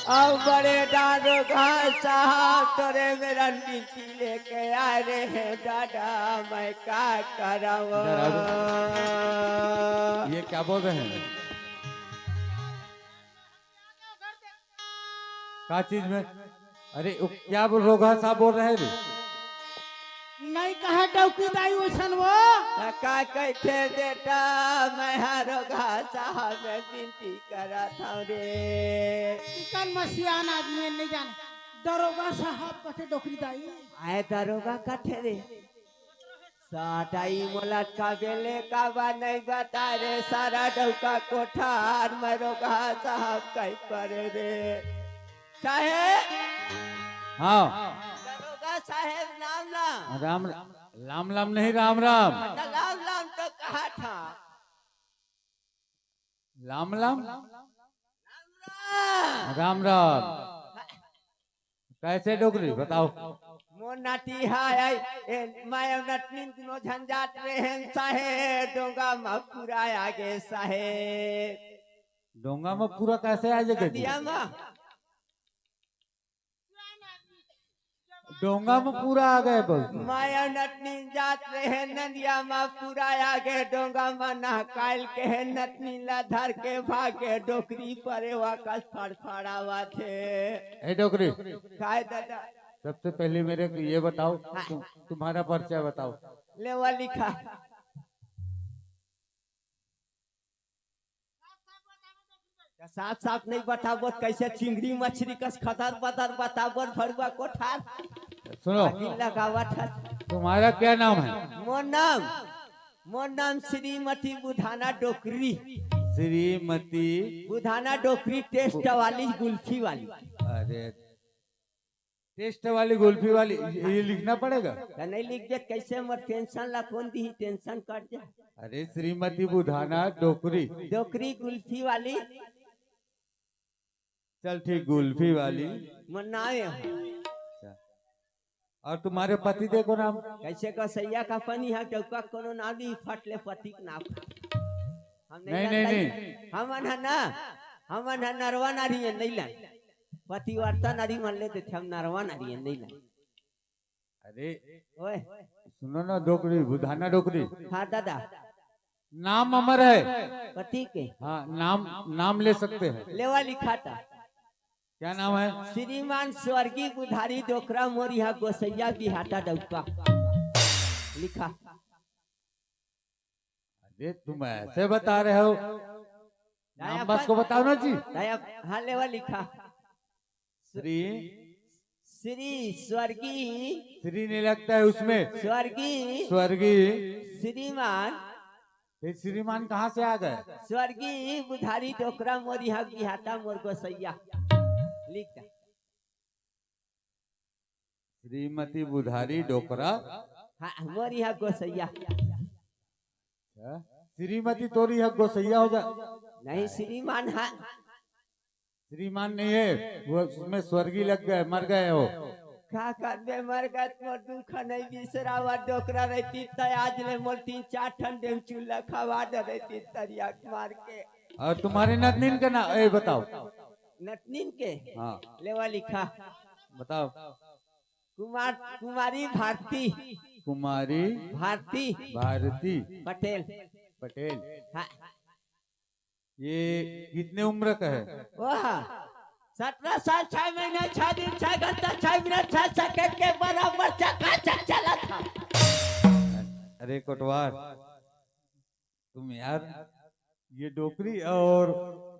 अब बड़े दारोगा साहब, तोरे मेरा नीति लेके आ रहे हैं दादा, मैं का करब? ये क्या बोल रहे हैं? का चीज में? अरे, वो क्या बोल, रोगहा साहब बोल रहे हैं रे? नहीं कहा डौकी दाई वैसन वो। त का कहते बेटा, मैं हा रोगहा साहब में विनती करत हूँ रे। इकन मसियान आदमी नहीं जाने। दरोगा साहब कथे डोकरी दाई। आए दरोगा कथे रे। साटाई मोला का बेले का बा नहीं बता रे, सारा डौका कोठार में रोगहा साहब कहीं परे रे। साहेब। हाँ। दरोगा साहेब, राम राम। राम, लाम लाम नहीं, राम राम। अच्छा, राम राम तो कहा था। लाम लाम। राम राम। राम राम। कैसे डोकरी बताओ? मोर नाटी हाय, ए, मैं नटनी दुनो झन जात रहेन साहेब, डोंगा म पूरा आगे साहेब। डोंगा म पूरा कैसे आ जाएगा जी? नदिया म। डोंगा म पूरा आ गए बहुत। मैं नटनी जात रहेन नदिया म पूरा आगे, डोंगा म नहकाइल के नटनी ला धर के भागे, डोकरी परे वाकस फड़फड़ावत हे। ए डोकरी। काय दादा? सबसे पहले मेरे को ये बताओ, हाँ। तुम, तुम्हारा परिचय बताओ। लेवा लिखा। साफ साफ नहीं बताबो, कैसे चिंगड़ी मछली कस खतर पतर बताबो, भरुआ कोठार। सुनो। आगी लगावत है। तुम्हारा क्या नाम है? मोर नाम, मोर नाम श्रीमती बुधाना डोकरी। श्रीमती बुधाना डोकरी, टेस्ट वाली, गुल्फी वाली। अरे, टेस्ट वाली, गुल्फी वाली, ये लिखना पड़ेगा। त नहीं लिख दे, कैसे मोर टेंशन ला कौन दी, टेंशन कट जा। अरे, श्रीमती बुधाना डोकरी। डोकरी गुल्फी वाली। चल ठीक, गुल्फी वाली। मोर नाम है। अच्छा। और तुम्हारे पति देव को नाम? कैसे कसैया का पानी है, डौका कोनो नाम दी, फट ले पति के नाम। हम नहीं, नहीं, जानता नहीं। हमन है ना, हमन है नरवा नारी है, नहीं ला। पतिव्रता नारी मन ले देथे, हम नरवा नारी है, नहीं ला। अरे, ओए। सुनो ना डोकरी, बुधाना डोकरी। हाँ दादा। नाम अमर है। पति के? हाँ, नाम, नाम ले सकते हैं। लेवा लिखा था। क्या नाम है? श्रीमान स्वर्गीय बुधारी डोकरा मोरिहा गोसैया बिहाटा डौका। लिखा। अरे, तुम ऐसे बता रहे हो। नाम बस को बताओ ना जी। हाँ, लेवा लिखा। श्री। श्री स्वर्गीय। श्री नहीं लगता है उसमें। स्वर्गीय। स्वर्गीय। श्रीमान। फिर श्रीमान कहाँ से आ गए? स्वर्गीय बुधारी डोकरा मोरिहा बिहाटा मोर गोसैया। लिख दे। श्रीमती बुधारी डोकरा। हाँ, मोरिहा गोसैया। हाँ? श्रीमती तोरी हक गोसैया हो जा। नहीं, श्रीमान है। श्रीमान नहीं है, वो उसमें स्वर्गीय लग गए, मर गए हो। का करबे, मर गए त मोर दुख नहीं बिसरावा, डोकरा रहती त आज ले मोर तीन चार ठन डेम चूल्हा खवा दे रहती तरिया मार के। और तुम्हारे नतनीन का नाम, ए, बताओ। नतनीन के? हाँ। लेवा लिखा। बताओ। कुमार, कुमारी भारती। कुमारी भारती। भारती। पटेल। पटेल। हाँ। ये कितने उम्र का है? वाह, सत्रह साल, छह महीने, छह दिन, छह घंटा, छह मिनट, छह सेकंड के बराबर चकाचक चला था। अरे कोटवार, तुम यार, ये डोकरी और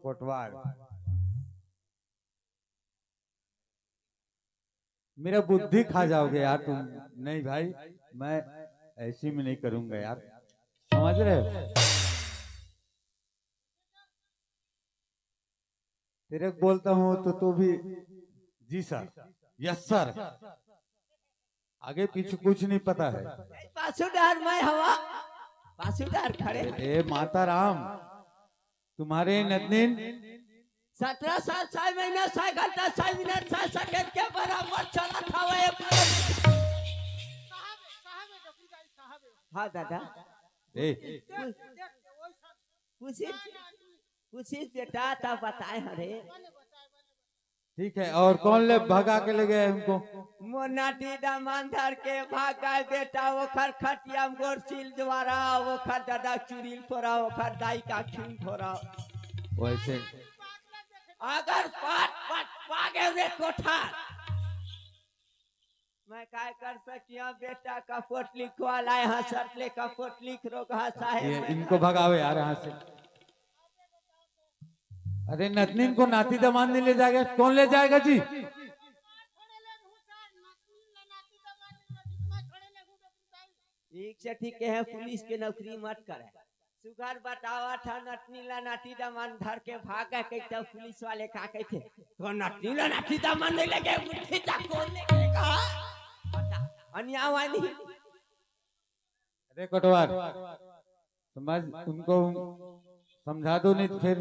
कोटवार, मेरा बुद्धि खा जाओगे यार तुम। नहीं भाई, मैं ऐसी में नहीं करूंगा यार, समझ रहे हो? तेरे को बोलता हूँ तो तू भी, जी सर, यस सर, आगे पीछे कुछ नहीं पता है। पाछू डार मैं हवा, पाछू डार खड़े। ए माता राम, तुम्हारे नतनीन सत्रह साल, छह महीना, छह घंटा, छह मिनट, छह सेकंड के बराबर चलत हवे। हाँ दादा, ए, कुछ, कुछ, कुछ बेटा त बताए हरे। ठीक है, और कौन ले भगा के ले गए हमको? मोर नाती दमान धर के भाग गए बेटा, ओखर खटिया में गोड़ चिल द्वारा, ओखर दादा चुड़ील फोरा, ओखर दाई का खिन फोरा। वैसे अगर पाट पाट पागे रे कोठार, मैं काय कर सकिया बेटा, का पोटली खोला है, हंसत ले का पोटली रोग हंसा है ये मैं इनको का भगावे यार यहाँ से। अरे नतनीन को नाती दमांद नहीं ले जाएगा, कौन ले जाएगा जी? ठीक से ठीक है, पुलिस के नौकरी मत करे। सुघर बतावा था, नतनीन ला नाती दमांद धर के भाग गए, कहते पुलिस वाले का कहते, तो नतनीन ला नाती दमांद नहीं लेके उठी जा, कौन लेके कहा? बता, अन्याय वाली। अरे कोटवार, समझ, उनको समझा दो, नहीं तो फिर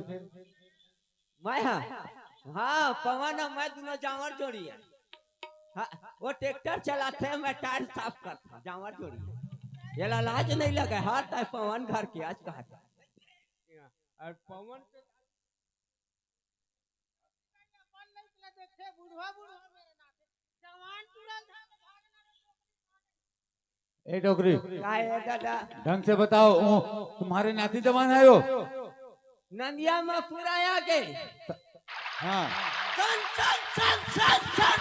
मैं, हाँ, हाँ, पवन और मैं दोनों जांवर जोड़ी है। हाँ, वो ट्रैक्टर चलाते हैं, मैं टायर साफ करता हूँ, जांवर जोड़ी है। ये ला लाज नहीं लगे, हाँ, ताई पवन घर के आज कहा था। और पवन के अपन नहीं देखे, बूढ़ा बूढ़ा मेरे नाते। जवान पूरा था तो भागना रे। ए डोकरी, का है दादा? ढंग से बताओ, ओ, तुम्हारे नाती जवान है वो? नंदिया में पूरा आ गए। हाँ। सन, सन, सन, सन, सन।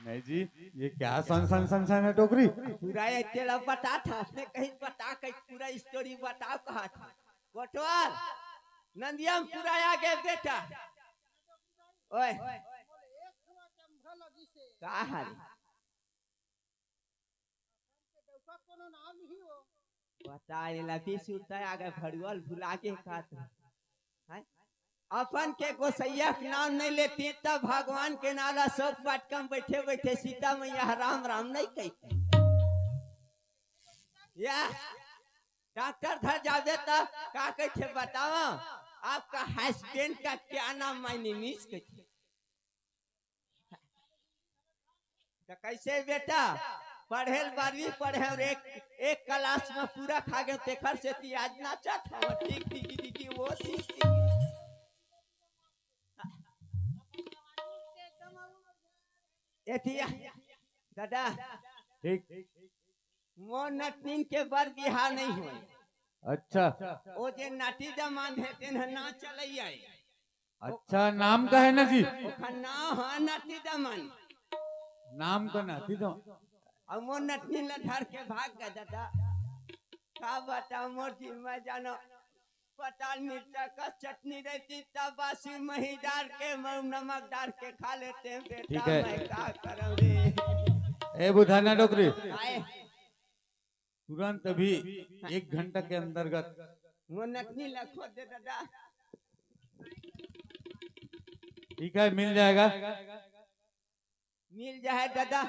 नहीं जी, ये क्या सन सन सन सन है डोकरी? पूरा ये तेला बता था, अपने कहीं बता, कहीं पूरा स्टोरी बताओ, कहा था। कोटवार, नंदिया में पूरा आ गए बेटा। ओए, का हाल? पता नहीं, लती सुरता आ गए, भड़ुअल भुला के का तो। हैं? अपन के गोसैया के नाम नहीं लेती, तब भगवान के नाम ला शोक वाटिका में बैठे बैठे सीता मैया राम राम नहीं कहती। या डॉक्टर धर जावे त का कहते बताओ, आपका हस्बैंड का क्या नाम? My name is कहते। तो कैसे बेटा, पढ़े ल बारहवीं पढ़े और एक, एक क्लास में पूरा खा गए, तेखर से ती आज नाचत हो, ठीक, ठीक, ठीक, ठीक, वो सीख, सीख। एथिया, दादा, ठीक। मोर नतनीन के बर बिहाव नहीं होय। अच्छा। ओ जे नाती दमांद हे, तेन ह ना चलई आए। अच्छा, नाम का है ना जी? ओखर नाम ह नाती दमांद। नाम का नाती दमांद। अब मोर नतनीन ला धर के भाग गए दादा। का बताओ मोर जी, मैं जानो पताल मिर्चा का चटनी रहती, तब बासी मही डाल के, मैं नमक डाल के खा लेते हैं बेटा, ठीक है। मैं का करम रे। ए बुधाना डोकरी, आए। तुरंत अभी एक घंटा के अंतर्गत वो नतनीन ला खोद दे दादा। ठीक है, मिल जाएगा। मिल जाए दादा।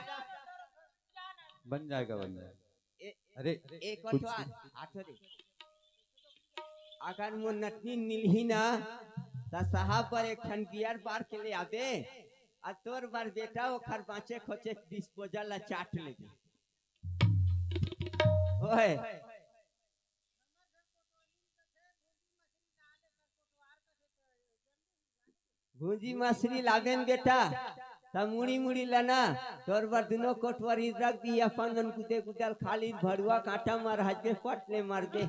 बन जाएगा, बन जाएगा। ए, अरे, एक कुछ और हाथ दे। अगर मोर नतनीन मिलही ना, त साहब बर एक ठन बियर बार के ले आबे, आ तोर बर बेटा ओखर बाँचे खोचे डिस्पोजल ला चाट लेबे। ओए, भूंजी मछरी लाबेन बेटा, त मुड़ी मुड़ी लना, तोर बर दुनो कोटवरी रख दी, अपन मन गुदे गुदल खाली भड़ुआ कांटा मर हजबे पट ले मरबे।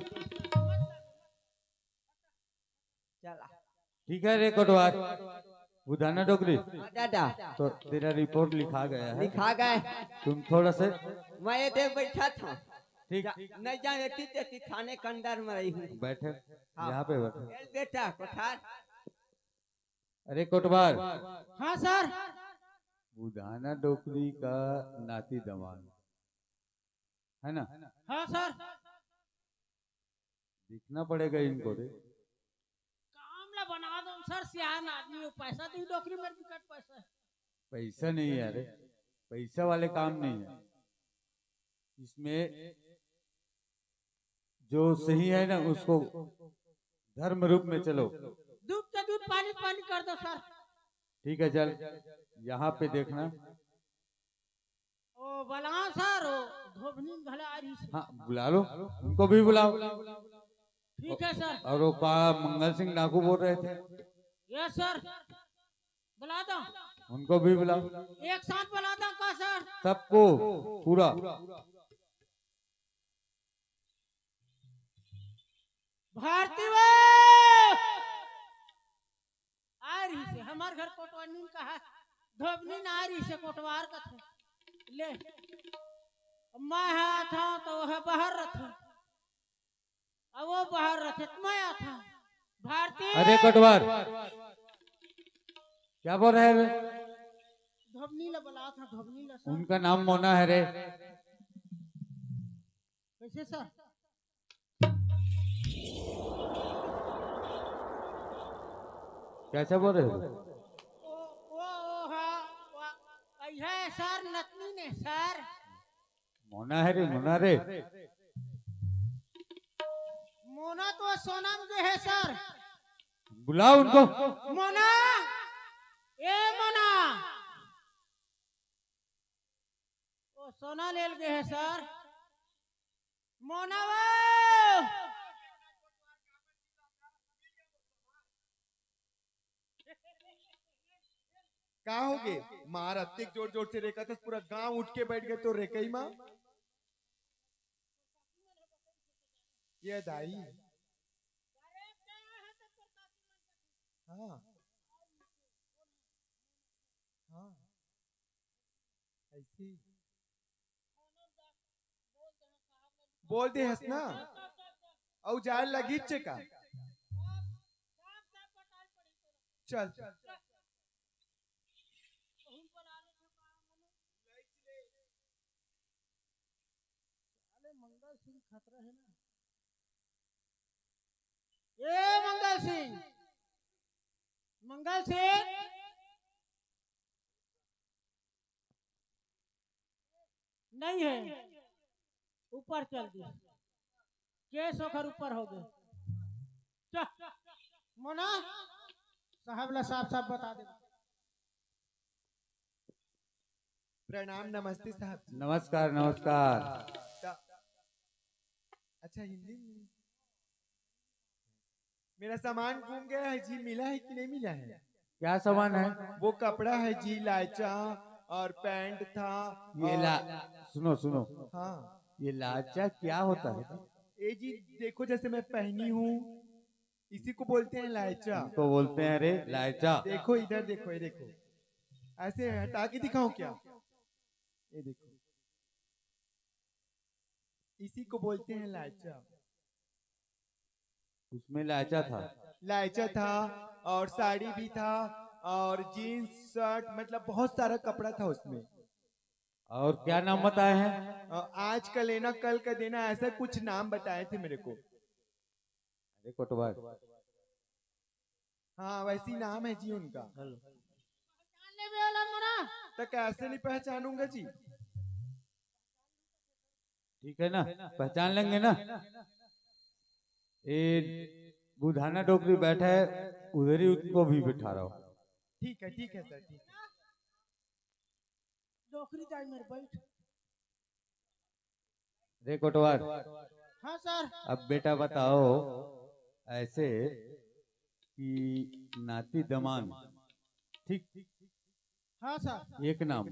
चला। ठीक है रे कोटवार, बुधाना डोकरी, हाँ दादा। तो तेरा रिपोर्ट लिखा गया है। लिखा गया। तुम थोड़ा से मैं ये दे बैठा था। ठीक। जा, नहीं जान, एती तेती थाने के अंदर में रही हूँ। बैठे, हाँ। यहाँ पे बैठे। ए बेटा, कोठार। अरे कोटवार। हाँ सर। बुधाना डोकरी का नाती दमांद है ना? हाँ सर। दिखना पड़ेगा इनको रे। काम ला बना दो सर, सियान आदमी हो, पैसा दी डोकरी मेरे बिकट पैसा है। पैसा नहीं है रे, पैसा वाले काम नहीं है इसमें। जो सही है ना, उसको धर्म रूप में चलो। दूध का दूध, पानी पानी कर दो सर। ठीक है, चल यहाँ पे देखना। ओ बलहा सर, ओ धोबनी घला आ रही से। हाँ, बुला लो, उनको भी बुलाओ। ठीक है सर। और वो पा मंगल सिंह डाकू बोल रहे थे। यस सर, बुला दो। उनको भी बुलाओ। एक साथ बुला दो का सर? सबको पूरा। भारती वो आ रही से, हमार घर कोटवार नीन कहा, धोबनी ना आ रही से कोटवार का था। ले, मैं हाथ हाँ तो वह बाहर रथ, अब वो बाहर रथ, मैं आ था। भारती। अरे कोटवार, क्या बोल रहे हैं बे? धोबनी ला बुला था, धोबनी ला सर। उनका नाम मोना है रे। कैसे सर? कैसे बोल रहे हो? ओ, ओ, ओ, हाँ, वा-, यह है सर, नतनी ने सर। मोना है रे, मोना रे। मोना तो सोना में है सर। बुलाओ उनको। मोना, ए मोना। ओ सोना लेल गे हे सर। मोना वो। का हो गे? मार अतेक जोर जोर से रेका था, पूरा गांव उठ के बैठ गए तो रेकई मा। ये दाई। हाँ। हाँ। ऐसी। बोल दे हस ना। अउ जाए लगी चे का? चल। साले मंगल सिंह खतरा है ना। ए मंगल सिंह, मंगल सिंह नहीं है, ऊपर चल दिया, केस ओखर ऊपर हो गए। चल, मोना साहब ला साफ साफ बता दे। प्रणाम, नमस्ते साहब जी। नमस्कार, नमस्कार। त-, अच्छा, हिंदी में। मेरा सामान गुम गया है जी, मिला है कि नहीं मिला है? क्या सामान है? वो कपड़ा है जी, लायचा और पैंट था। ये और ला-, सुनो, सुनो। हाँ। ये लायचा क्या होता है? ये जी देखो, जैसे मैं पहनी हूँ, इसी को बोलते हैं लायचा। इनको बोलते हैं रे लायचा। देखो इधर, देखो, ये देखो, ऐसे हटा के दिखाऊं क्या? ये देखो, इसी को बोलते हैं लायचा। उसमें लायचा था। लायचा था और साड़ी भी था और जींस शर्ट, मतलब बहुत सारा कपड़ा था उसमें। और क्या नाम बताए हैं? अ, आज का लेना, कल का देना, ऐसा कुछ नाम बताए थे मेरे को। अरे कोटवार। हाँ, वैसी नाम है जी उनका। हेलो। तो कैसे नहीं पहचानूंगा जी? ठीक है ना, पहचान लेंगे ना। ये बुधाना डोकरी बैठा है, उधर ही उनको भी बिठा रहा हूँ। ठीक है, ठीक है सर, ठीक है। डोकरी जाए मेरे बैठ। रे कोटवार। हाँ सर। अब बेटा बताओ, ऐसे कि नाती दमांद, ठीक? हाँ सर। एक नाम।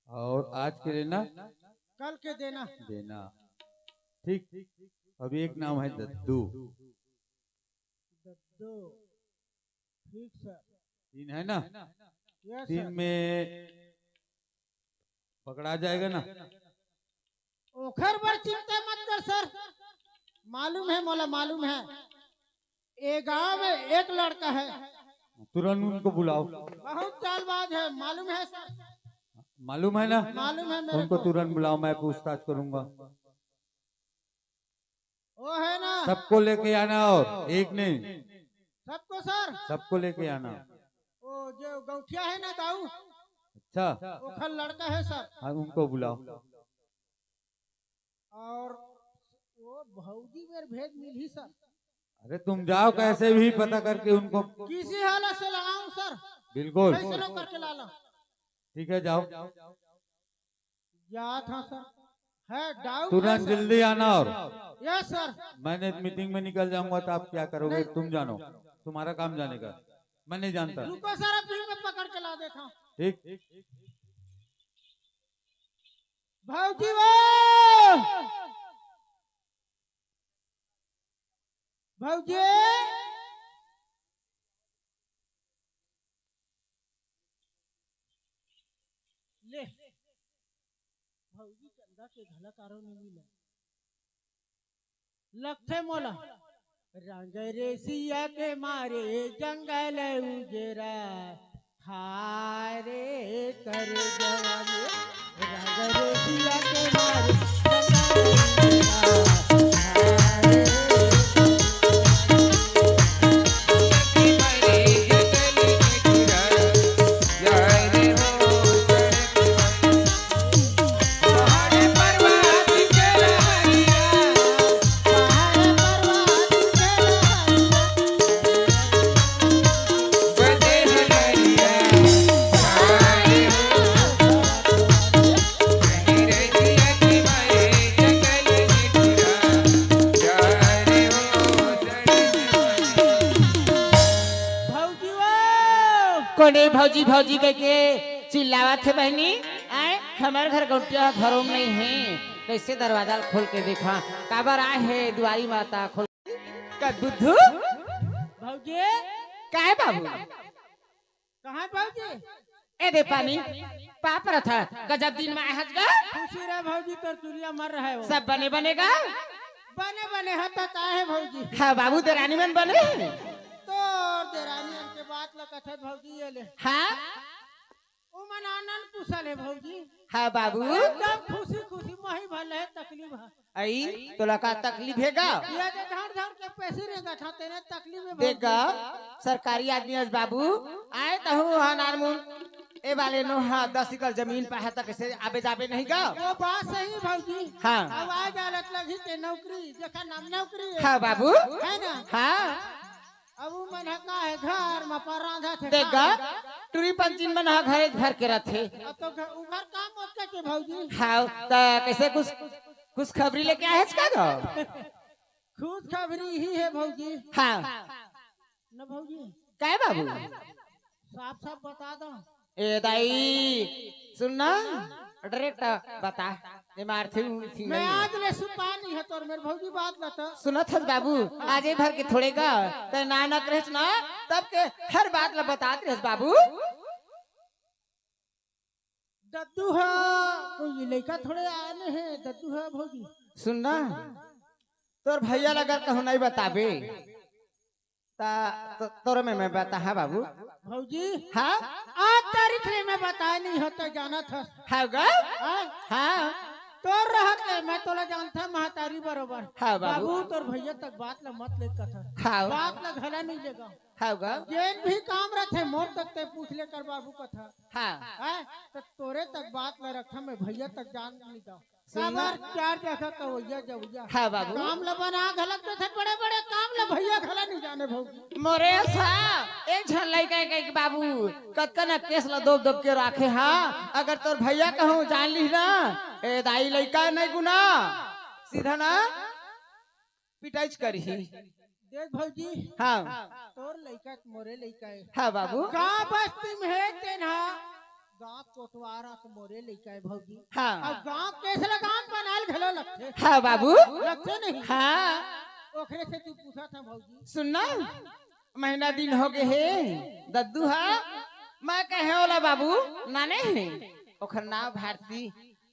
और आज के लेना, कल के देना। देना, ठीक। अब एक नाम है दद्दू। दद्दू, ठीक सर। तीन है ना? यस तीन सर। में पकड़ा जाएगा ना? ओखर बर चिंता मत कर सर, मालूम है मोला, मालूम है। ए गांव में एक लड़का है, तुरंत उनको बुलाओ। बहुत चालबाज है, मालूम है सर। मालूम है ना? मालूम है मेरे उनको को। तुरंत बुलाओ, मैं पूछताछ करूंगा। वो है ना? सबको लेके आना, और एक नहीं। सबको सर? सबको लेके आना। वो जो गौठिया है ना दाऊ, अच्छा। ओखर लड़का है सर। हाँ, उनको बुलाओ। और वो भौजी मेर भेज मिलही सर। अरे तुम जाओ, कैसे भी पता करके उनको। किसी हालत से लगाऊं सर? बिल्कुल। कैसे लोग करके ला लो। ठीक है, जाओ। जात हंव सर। है डाउट है तुरंत सर। जल्दी आना और। Yes sir. मैंने मीटिंग में निकल जाऊंगा तो आप क्या करोगे, नहीं। तुम जानो, तुम्हारा काम जाने का, मैं नहीं जानता। रुको सर, अभी मैं पकड़ के ला देता हूँ। ठीक। भौजी वो, भौजी। ले, भौजी चंदा के घला कारो नहीं मिला। लगथे मोला। रंग रेसिया के मारे जंगल उजेरा, हाय रे कर जवानी। रंग रेसिया के मारे जंगल उजेरा, हाय रे। भौजी वो! कोने भौजी, भौजी कह के चिल्लावत हे बहिनी? आय, हमर घर गौटिया घरों में नहीं है, कैसे दरवाजा खोल के देखा, काबर आए हे दुआरी माता खोल। का बुद्धू? भौजी? का है बाबू? कहाँ भौजी? ए दे पानी, पाप रथा, गजब दिन में आहत गा। खुशी रहे भौजी, तोर चुरिया मर रहा है वो। सब बने बने गा? बने बने हता का है भौजी? हाँ बाबू, देरानी मन बने? तोर देरानी मन के बात ल कथत भौजी ये ले। हाँ? ओ मन आनंद कुशल है भौजी। हाँ बाबू। एकदम खुशी खुशी, मही भले है तकलीफ है। आई, तोला का तकलीफ हे गा? ये दे धड़ धड़ के पैसे रे गा था, तेरे तकलीफ में देख गा, सरकारी आदमी अस बाबू, आए तहु हा नानमुन, ए वाले नो हा दस एकड़ जमीन पे है, त कैसे आबे जाबे नहीं गा? वो बात सही भौजी। हाँ। अब आ जालत लगी ते नौकरी, देखा नाम नौकरी है। हाँ बाबू। है ना? हाँ। अब उ मन ह का है, घर म परांधा थे देख का? गा, टुरी पंचिन मन ह घरे घर के रथे। अब तो घर, उ घर काम ओतके के भौजी। हाँ, त कैसे कुछ खुशखबरी लेके आए हस का गा? खुशखबरी ही है भौजी। हाँ। न भौजी। काय बाबू? साफ साफ बता दो। ए दाई, सुन ना, डायरेक्ट बता। ए मारथे उ सिंगल मैं में। आज ले सुपानी है तोर मेर भौजी बात बता। सुनत हस बाबू, आजे भर के थोड़े गा, ते नानक रहस ना, तब के हर बात ला बतात रहस बाबू। दद्दू हा, कोई लइका थोड़े आने हैं, दद्दू हा भौजी। सुन ना, तोर भैया ला अगर कहूँ नहीं बताबे, ता तो, तोर में मैं बता, हाँ बाबू। भौजी, हाँ? आज तारीख ले मैं बताए नहीं हो तो जानत हस। हाँ गा? हाँ? हाँ। तोर रहत ले मैं तोला जानता महतारी बरोबर। हाँ बाबू। बाबू, तोर भैया तक बात ला मत ले कथा। हाँ। बात ला घला नहीं लेगा। हाँ गा? जेन भी काम रहथे मोर तक ते पूछ लेकर बाबू कथा। हाँ। हैं? त तोरे तक बात ल रखा, मैं भैया तक जान नहीं दो। सुन ना। काबर चार जगह कवैया जवैया। हाँ बाबू। काम ल बना घलक देथे, बड़े बड़े काम ल भैया घला नहीं जाने भौजी। मोरे सा, एक झन लइका के बाबू, कतका न केस ल दोब दोब के राखे हा। अगर तोर भैया कहूँ जान लिही ना, ए दाई लइका नहीं गुना, सीधा ना पिटाइच करही। देख भौजी, हाँ। तोर लइका त मोरे लइका है। हाँ बाबू। गाँव बस्ती में है तेन हा, गाँव कोटवारा त मोरे लइका है भौजी। हाँ। अब गाँव केस लगाम बनाल घलो लगथे। हाँ बाबू। लगथे नहीं? हाँ। ओखरे से तू पूछा था भौजी। सुन ना, महीना दिन हो गए हे, दद्दू हा, मैं कहे ओला बाबू, नाने हे, ओखर नाव भारती।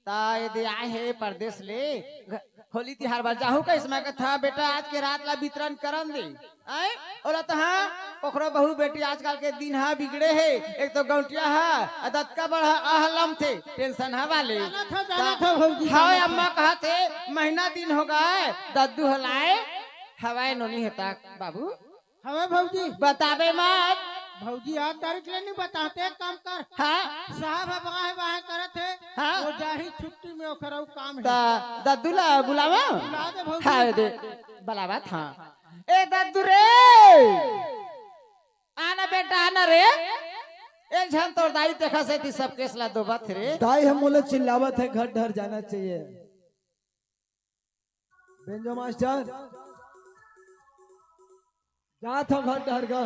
ता ये दे आए हे परदेस ले, घ-, होली तिहार बर जाहू कहिस। मैं कथंव, "बेटा, आज के रात ला वितरण करन दे।" आय? ओला तो हाँ, ओखरो बहू बेटी आजकल के दिन हा बिगड़े हे, एक तो गौंटिया हा, अउ दतका बड़ हा, आह लमथे, tension हवा ले। जानत हंव, जानत हंव भौजी, हाँ, जानत हंव। अम्मा कहत हे, "महीना दिन हो गे, दद्दू ह लाए, हवय नोनी हे तक, बाबू।" हवय भौजी। बताबे मत। भौजी, आज तारीख ले नहीं बताते, एक काम कर। हाँ। साहब ह बाहे बाहे करत हे, हाँ। वो जाही छुट्टी में, ओखर अउ काम हे। ता दद्दू ला बुलावा। बुला दे भौजी। हाँ, दे, बुलावत हंव। ए दद्दू रे, आना बेटा, आना रे। एक झन तोर दाई देखा से ती सब केस ला दोबत रे। दाई ह मोला चिल्लावत हे, घर डहर जाना चाहिए। बेंजो मास्टर, जात हंव घर डहर गा।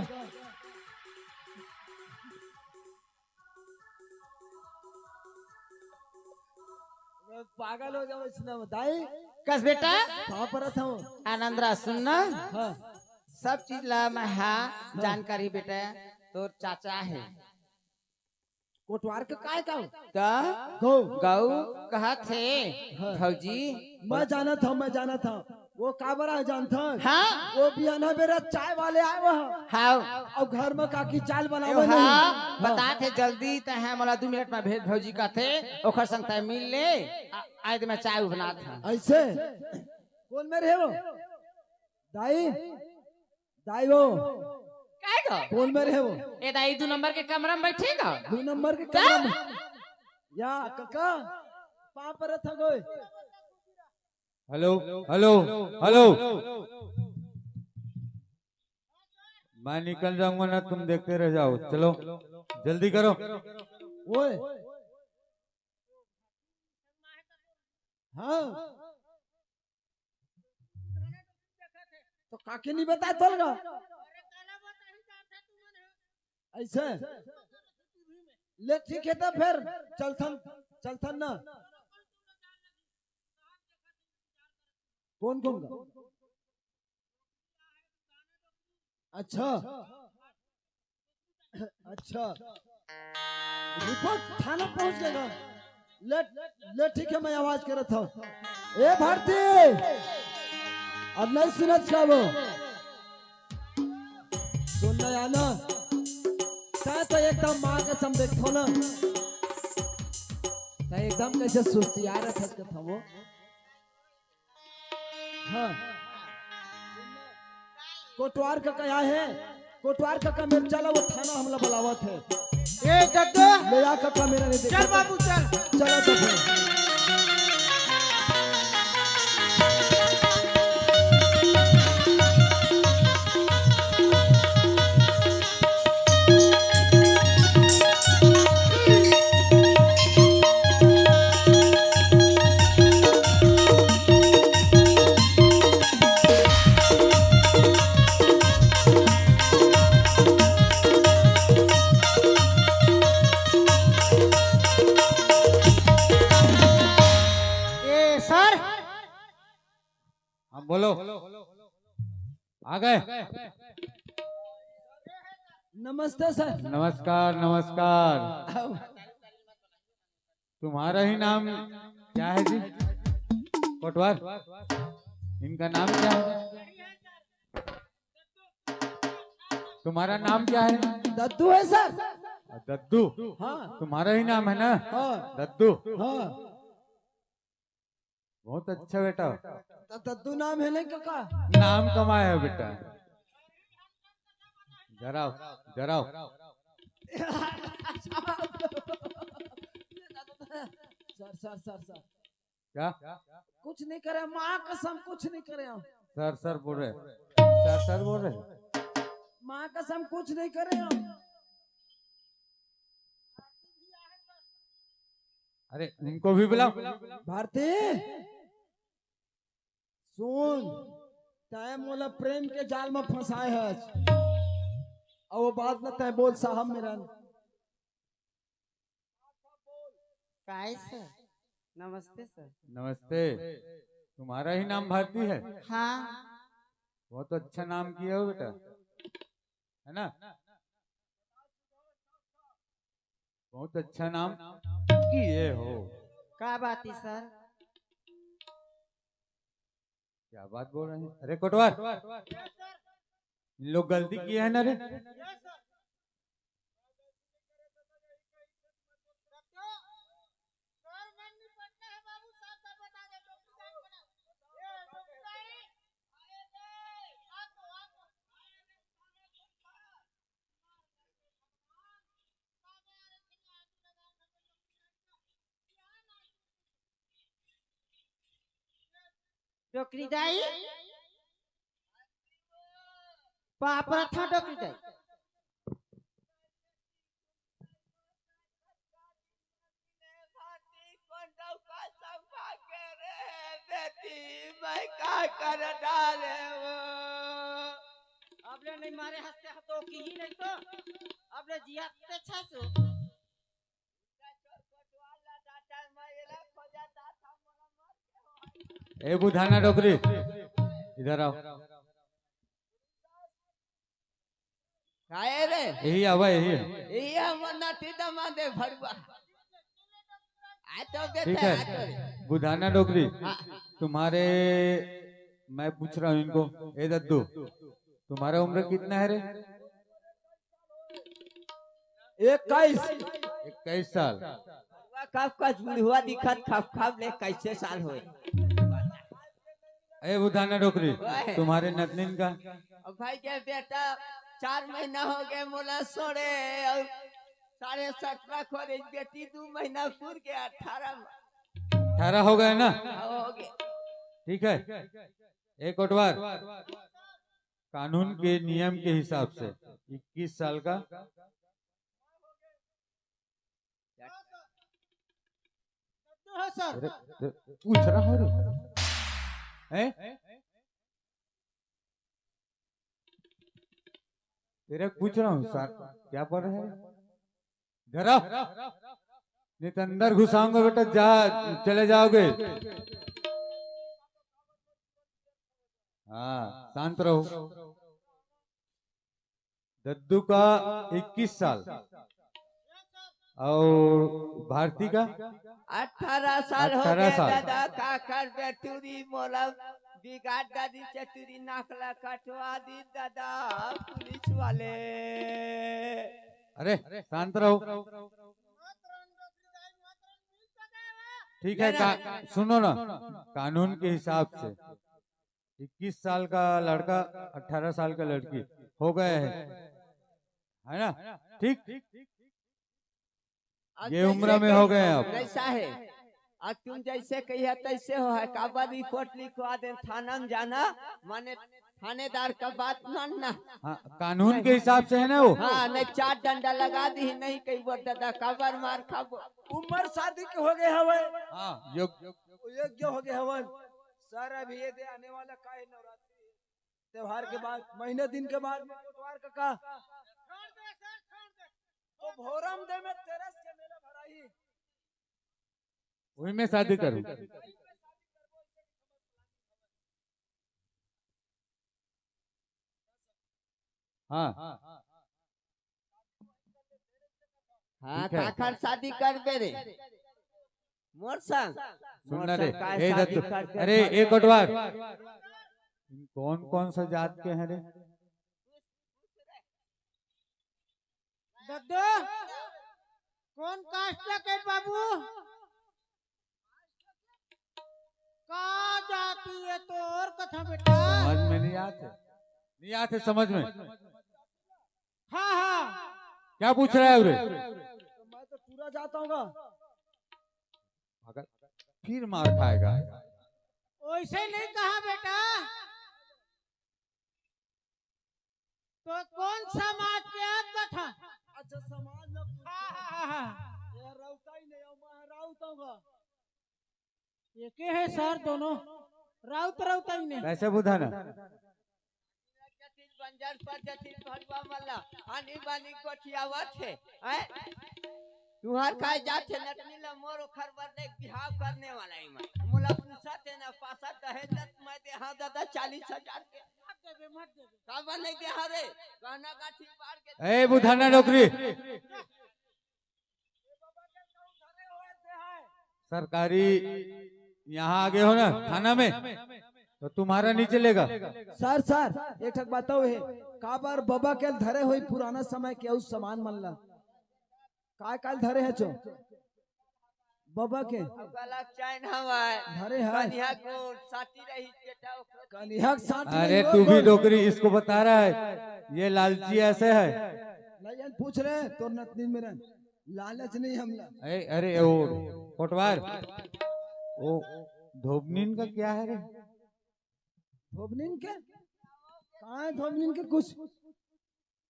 मैं पागल हो जावंव अइसना में। दाई, कस बेटा? पाँव परत हंव। आनंद रह, सुन ना। हाँ। सब चीज ला मैं हा हाँ। जानकारी बेटा, तोर चाचा हे। कोटवार के काय का? त गऊ। गऊ कहत हे, हाँ। भौजी। मैं जानत हंव, मैं जानत हंव। वो काबर आय जानथस? हाँ। वो बिहाना बेरा चाय वाले आय वो। हाँ। अउ घर में काकी चाय बनावे ए, नहीं। हाँ, हाँ। बतात हे जल्दी, तैं मोला दू मिनट में भेज भौजी कथे, ओखर संग तैं मिल ले, आ, आय दे मैं चाय बनात हंव। अइसे? कोन मेर हे वो? दाई? दाई वो? काय गो? कोन मेर हे वो? ए दाई, दू नंबर के कमरा में बइठे गा। दू नंबर के का? कमरा में? या, कका, पाँव परत हंव गोय। Hello, hello, hello. मैं निकल जाऊंगा ना, तुम देखते रह जाओ। चलो, जल्दी करो। ओए। हाँ। तो काकी नहीं बताय तोला? अइसे? ले ठीक हे, त फेर चलथन, चलथन ना। कोन कोन का? अच्छा, अच्छा, रिपोर्ट थाना पहुंच गे गा। ले, ले, ठीक हे, मैं आवाज करत हंव। ए भारती, अब नहीं सुनत का वो? सुन ना यार ना, तैं तो एकदम माँ कसम देखथस ना, तैं एकदम कइसे सुस्तिया रथस कथंव वो। हाँ। कोटवार कका आय हे, कोटवार कका मेर चला, वो थाना हमला बलावत हे। ए दद्दू, ले आ कका मेर, नहीं चल देखा। बाबू, चल। चला तो फिर। ए सर। हाँ, बोलो। आ गए। नमस्ते सर। नमस्कार, नमस्कार। आओ। तुम्हारा ही नाम क्या है जी? कोटवार, इनका नाम क्या है? तुम्हारा नाम क्या है? दद्दू है सर। दद्दू? हाँ। तुम्हारा ही नाम है ना? हाँ। दद्दू? हाँ। बहुत अच्छा बेटा। त दद्दू नाम है नहीं कका? नाम कमाया है बेटा। जराओ, जराओ। Sir, sir, sir, sir. क्या? कुछ नहीं करे, माँ कसम कुछ नहीं करे हम। सर, सर बोल रहे। सर, सर बोल रहे। माँ कसम कुछ नहीं करे हम। अरे, उनको भी बुलाओ। भारती, सुन, तैं मोला प्रेम के जाल में फंसाए हस। अब वो बात न तैं बोल साहब मेरन। काय सर? नमस्ते सर। नमस्ते। तुम्हारा ही नाम भारती है? हाँ। बहुत अच्छा नाम किया हो बेटा, है ना? बहुत अच्छा नाम किए हो। का बात है सर? क्या बात बोल रहे हैं? अरे कोटवार, इन लोग गलती किए हैं ना रे। डोकरी दाई, पाप रथा डोकरी दाई। बेटी, मैं का कर डाले वो। अब ले नहीं मारे हंसते हंसते की ही नहीं तो। अब ले जिया ते छसो। ए बुधाना डोकरी, इधर आओ। काहे रे? यही आवा, यही है। यही हमर नाती दमाद है भड़ुआ। आ तो ठीक बेटा, है। आ तो रे। बुधाना डोकरी, हाँ। तुम्हारे, मैं पूछ रहा हूँ इनको, ए दद्दू, तुम्हारा उम्र कितना है रे? इक्कीस। इक्कीस साल। कब कस बुढ़वा दिखत, खप खप ले कैसे साल होए। ए बुधाना डोकरी, ओए। तुम्हारे नतनिन का? अब भाई के बेटा चार महीना हो गए मोला सोड़े, और साढ़े सत्रह खोरे, बेटी दो महीना पूर के अठारह में। अठारह हो गए ना? हाँ, हो गए। ठीक है, एक कोटवार, कानून के नियम के हिसाब से इक्कीस साल का। हाँ सर। अरे, अरे, पूछ रहा हूँ रे। हैं? तेरे पूछ रहा हूँ सर, क्या पढ़ रहे हैं? घर आओ। नहीं तो अंदर घुसाऊंगा बेटा, जा, चले जाओगे। हाँ, शांत रहो। दद्दू का इक्कीस साल और भारती का अठारह साल हो अठारह गए साल। दादा, का करबे टूरी मोला बिगाड़ डाली चटूरी, नाक ला कटवा दी दादा पुलिस वाले। अरे शांत रहो। ठीक है, का, सुनो ना, कानून के हिसाब से इक्कीस साल का लड़का, अठारह साल का लड़की हो गए हैं, है ना? ठीक, आज ये जैसे उम्र में हो गए हैं आप। कैसा है? आज तुम जैसे कहिए तैसे हो है, काबर रिपोर्ट लिखवा दे, थाना में जाना, माने थानेदार का बात मानना। हाँ, कानून के हिसाब से है ना वो। हाँ, नहीं चार डंडा लगा दी, नहीं कही वो दादा काबर मार खाबो। उम्र शादी के हो गए हवे। हाँ, योग। वो योग्य हो गए हवन। सर, अभी ये दे आने वाला का है नवरात्रि त्योहार के बाद, महीने दिन के बाद में कोटवार का का? तो भोरम दे में तेरस के मेला भराही। वही मैं शादी करूँ। हाँ। हाँ, ठीक है। काखर शादी करबे रे? मोर संग। सुन मोर ना रे, संग का ए शादी दत्तू, करबे? अरे, ए कोटवार, इन कौन कौन सा जात के हैं रे? दद्दू, कौन कास्ट के बाबू? का जाति है तोर कथा बेटा? समझ में नहीं आते, नहीं आते समझ में। हाँ, हाँ। क्या पूछ रहा है रे? तो मैं तो पूरा जाता हूँ। अगर फिर मार खाएगा। वैसे नहीं कहा बेटा। तो कौन समाज के आत कथा? अच्छा, समाज में पूछते हाँ, हैं। हाँ, हाँ, हाँ। ये राउताई नहीं हो, मैं राउत हूँ। ये के है सर दोनों? राउत राउताई ने। कैसे बुधाना? जतिन बंजर पर जतिन भरुआ मल्ला, आनी बानी गोठियावत है, हैं? तुहार खाए जात है नटनी ला मोर ओखर बर देख बिहाव करने वाला ही मैं। मोला पूछत है ना पासा दहेज दत मैं दे हाँ दादा चालीस हजार के। मत देबे, मत देबे। काबर नहीं दे हाँ रे? गहना गाठी बाढ़ के ए, बुधाना डोकरी। सरकारी, यहाँ आ गए हो ना थाना में, तो तुम्हारा नहीं चलेगा। सर, सर, एक ठक बताओ हे, काबर बबा के धरे होई पुराना समय के अउ सामान मन ला? काय काल धरे हे चो? बबा के? अब गला चैन हवय। धरे हे। कनिहा को साथी रही बेटा, ओकर कनिहा के साथ अरे नहीं तू भी हो। डोकरी, इसको बता रहा है, ये लालची ऐसे है। नहीं, ये पूछ रहे, तोर नतनी मेरा लालच नहीं हमला। ए, अरे, ओ, कोटवार, ओ, धोबनिन का क्या है रे? धोबनिन के? कहाँ है धोबनिन के? कुछ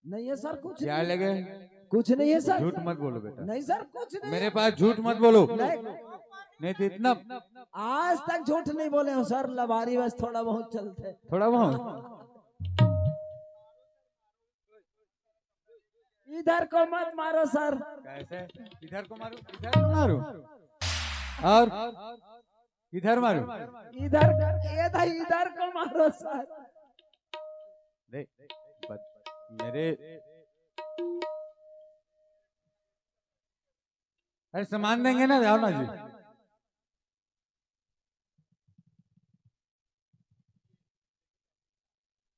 नहीं है सर, कुछ क्या नहीं। लगे? कुछ नहीं है सर। झूठ मत बोलो बेटा। नहीं सर, कुछ नहीं। मेरे पास झूठ मत बोलो। नहीं। नहीं तो इतना आज तक झूठ नहीं बोले हो सर, लबारी बस थोड़ा बहुत चलते। थोड़ा बहुत? इधर को मत मारो सर। कैसे? इधर को मारो, इधर को मारो। और इधर मारो। इधर करके, ये था, इधर को मारो सर। नहीं, बत-, मेरे, अरे सामान देंगे ना, जाओ ना जी।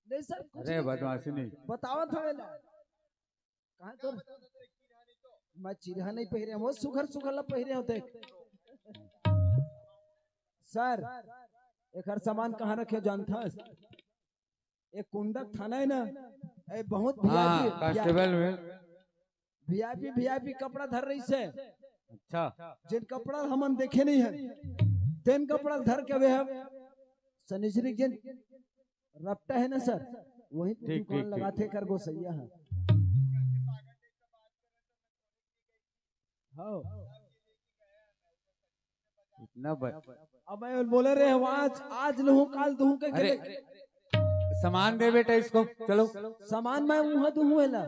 नहीं सर, कुछ अरे नहीं। बदमाशी नहीं। बतावत हवे ना। कहाँ तोर? मैं चिरहा नहीं पहिरे हूँ, सुघर सुघर ला पहिरे हूँ, देख। सर, एकर सामान कहाँ रखे जानथस? एक कुंडक थाना है ना, ए बहुत हाँ, वीआईपी, कांस्टेबल में। वीआईपी, वीआईपी कपड़ा धर रही से। अच्छा। जिन कपड़ा हमन देखे नहीं है, तेन कपड़ा धर के वे हम सनिचरी जिन रपटा है ना सर, वही ठीक, दुकान ठीक, लगा ठीक। थे कर गोसैया है। हाँ। इतना बर- अब मैं बोले रहे हूँ, आज, आज लूँ, काल दूँ के अरे, खेले। सामान दे बेटा इसको, चलो। सामान मैं वहाँ दूँ है ना।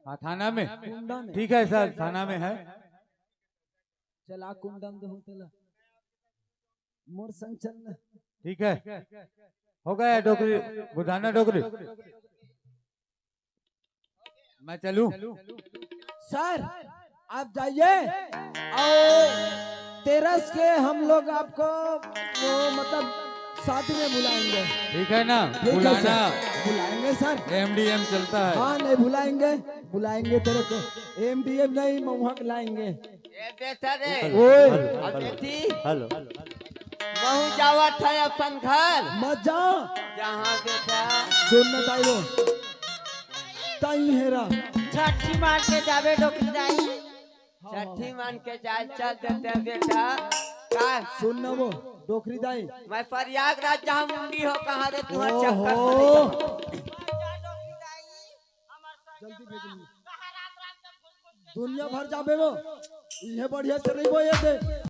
हाँ, थाना में। कुंडा में। ठीक है सर, थाना में है। चला कुंडा में दूँ तेला। मोर संग चल ना। ठीक है, हो गया डोकरी, बुधाना डोकरी। मैं चलूं? सर, आप जाइए और तेरस के हम लोग आपको, वो, मतलब, शादी में बुलाएंगे। ठीक है ना? ठीक है बुलाना। सर, बुलाएंगे सर। एमडीएम चलता है। हाँ, नहीं भुलाएंगे, बुलाएंगे तेरे को। एमडीएम नहीं, महुआ के लाएंगे। ए बेटा रे। ओए। हेलो, अब हेलो, बेटी। हेलो। महू जावत है अपन घर। मत जा। जहाँ बेटा। सुन न ताई वो। ताई हेरा। छठी मान के जाबे डोकरी दाई। हाँ, हाँ। छठी मान के जाए चल देते हैं बेटा। का? सुन न वो, डोकरी दाई। मैं प्रयागराज जहाँ मुंडी हो, कहाँ रे तू ओहो। चक्कर में नहीं। जल्दी भेजूंगी। दुनिया भर जाबे वो। इहे बढ़िया से रहिबो ये दे।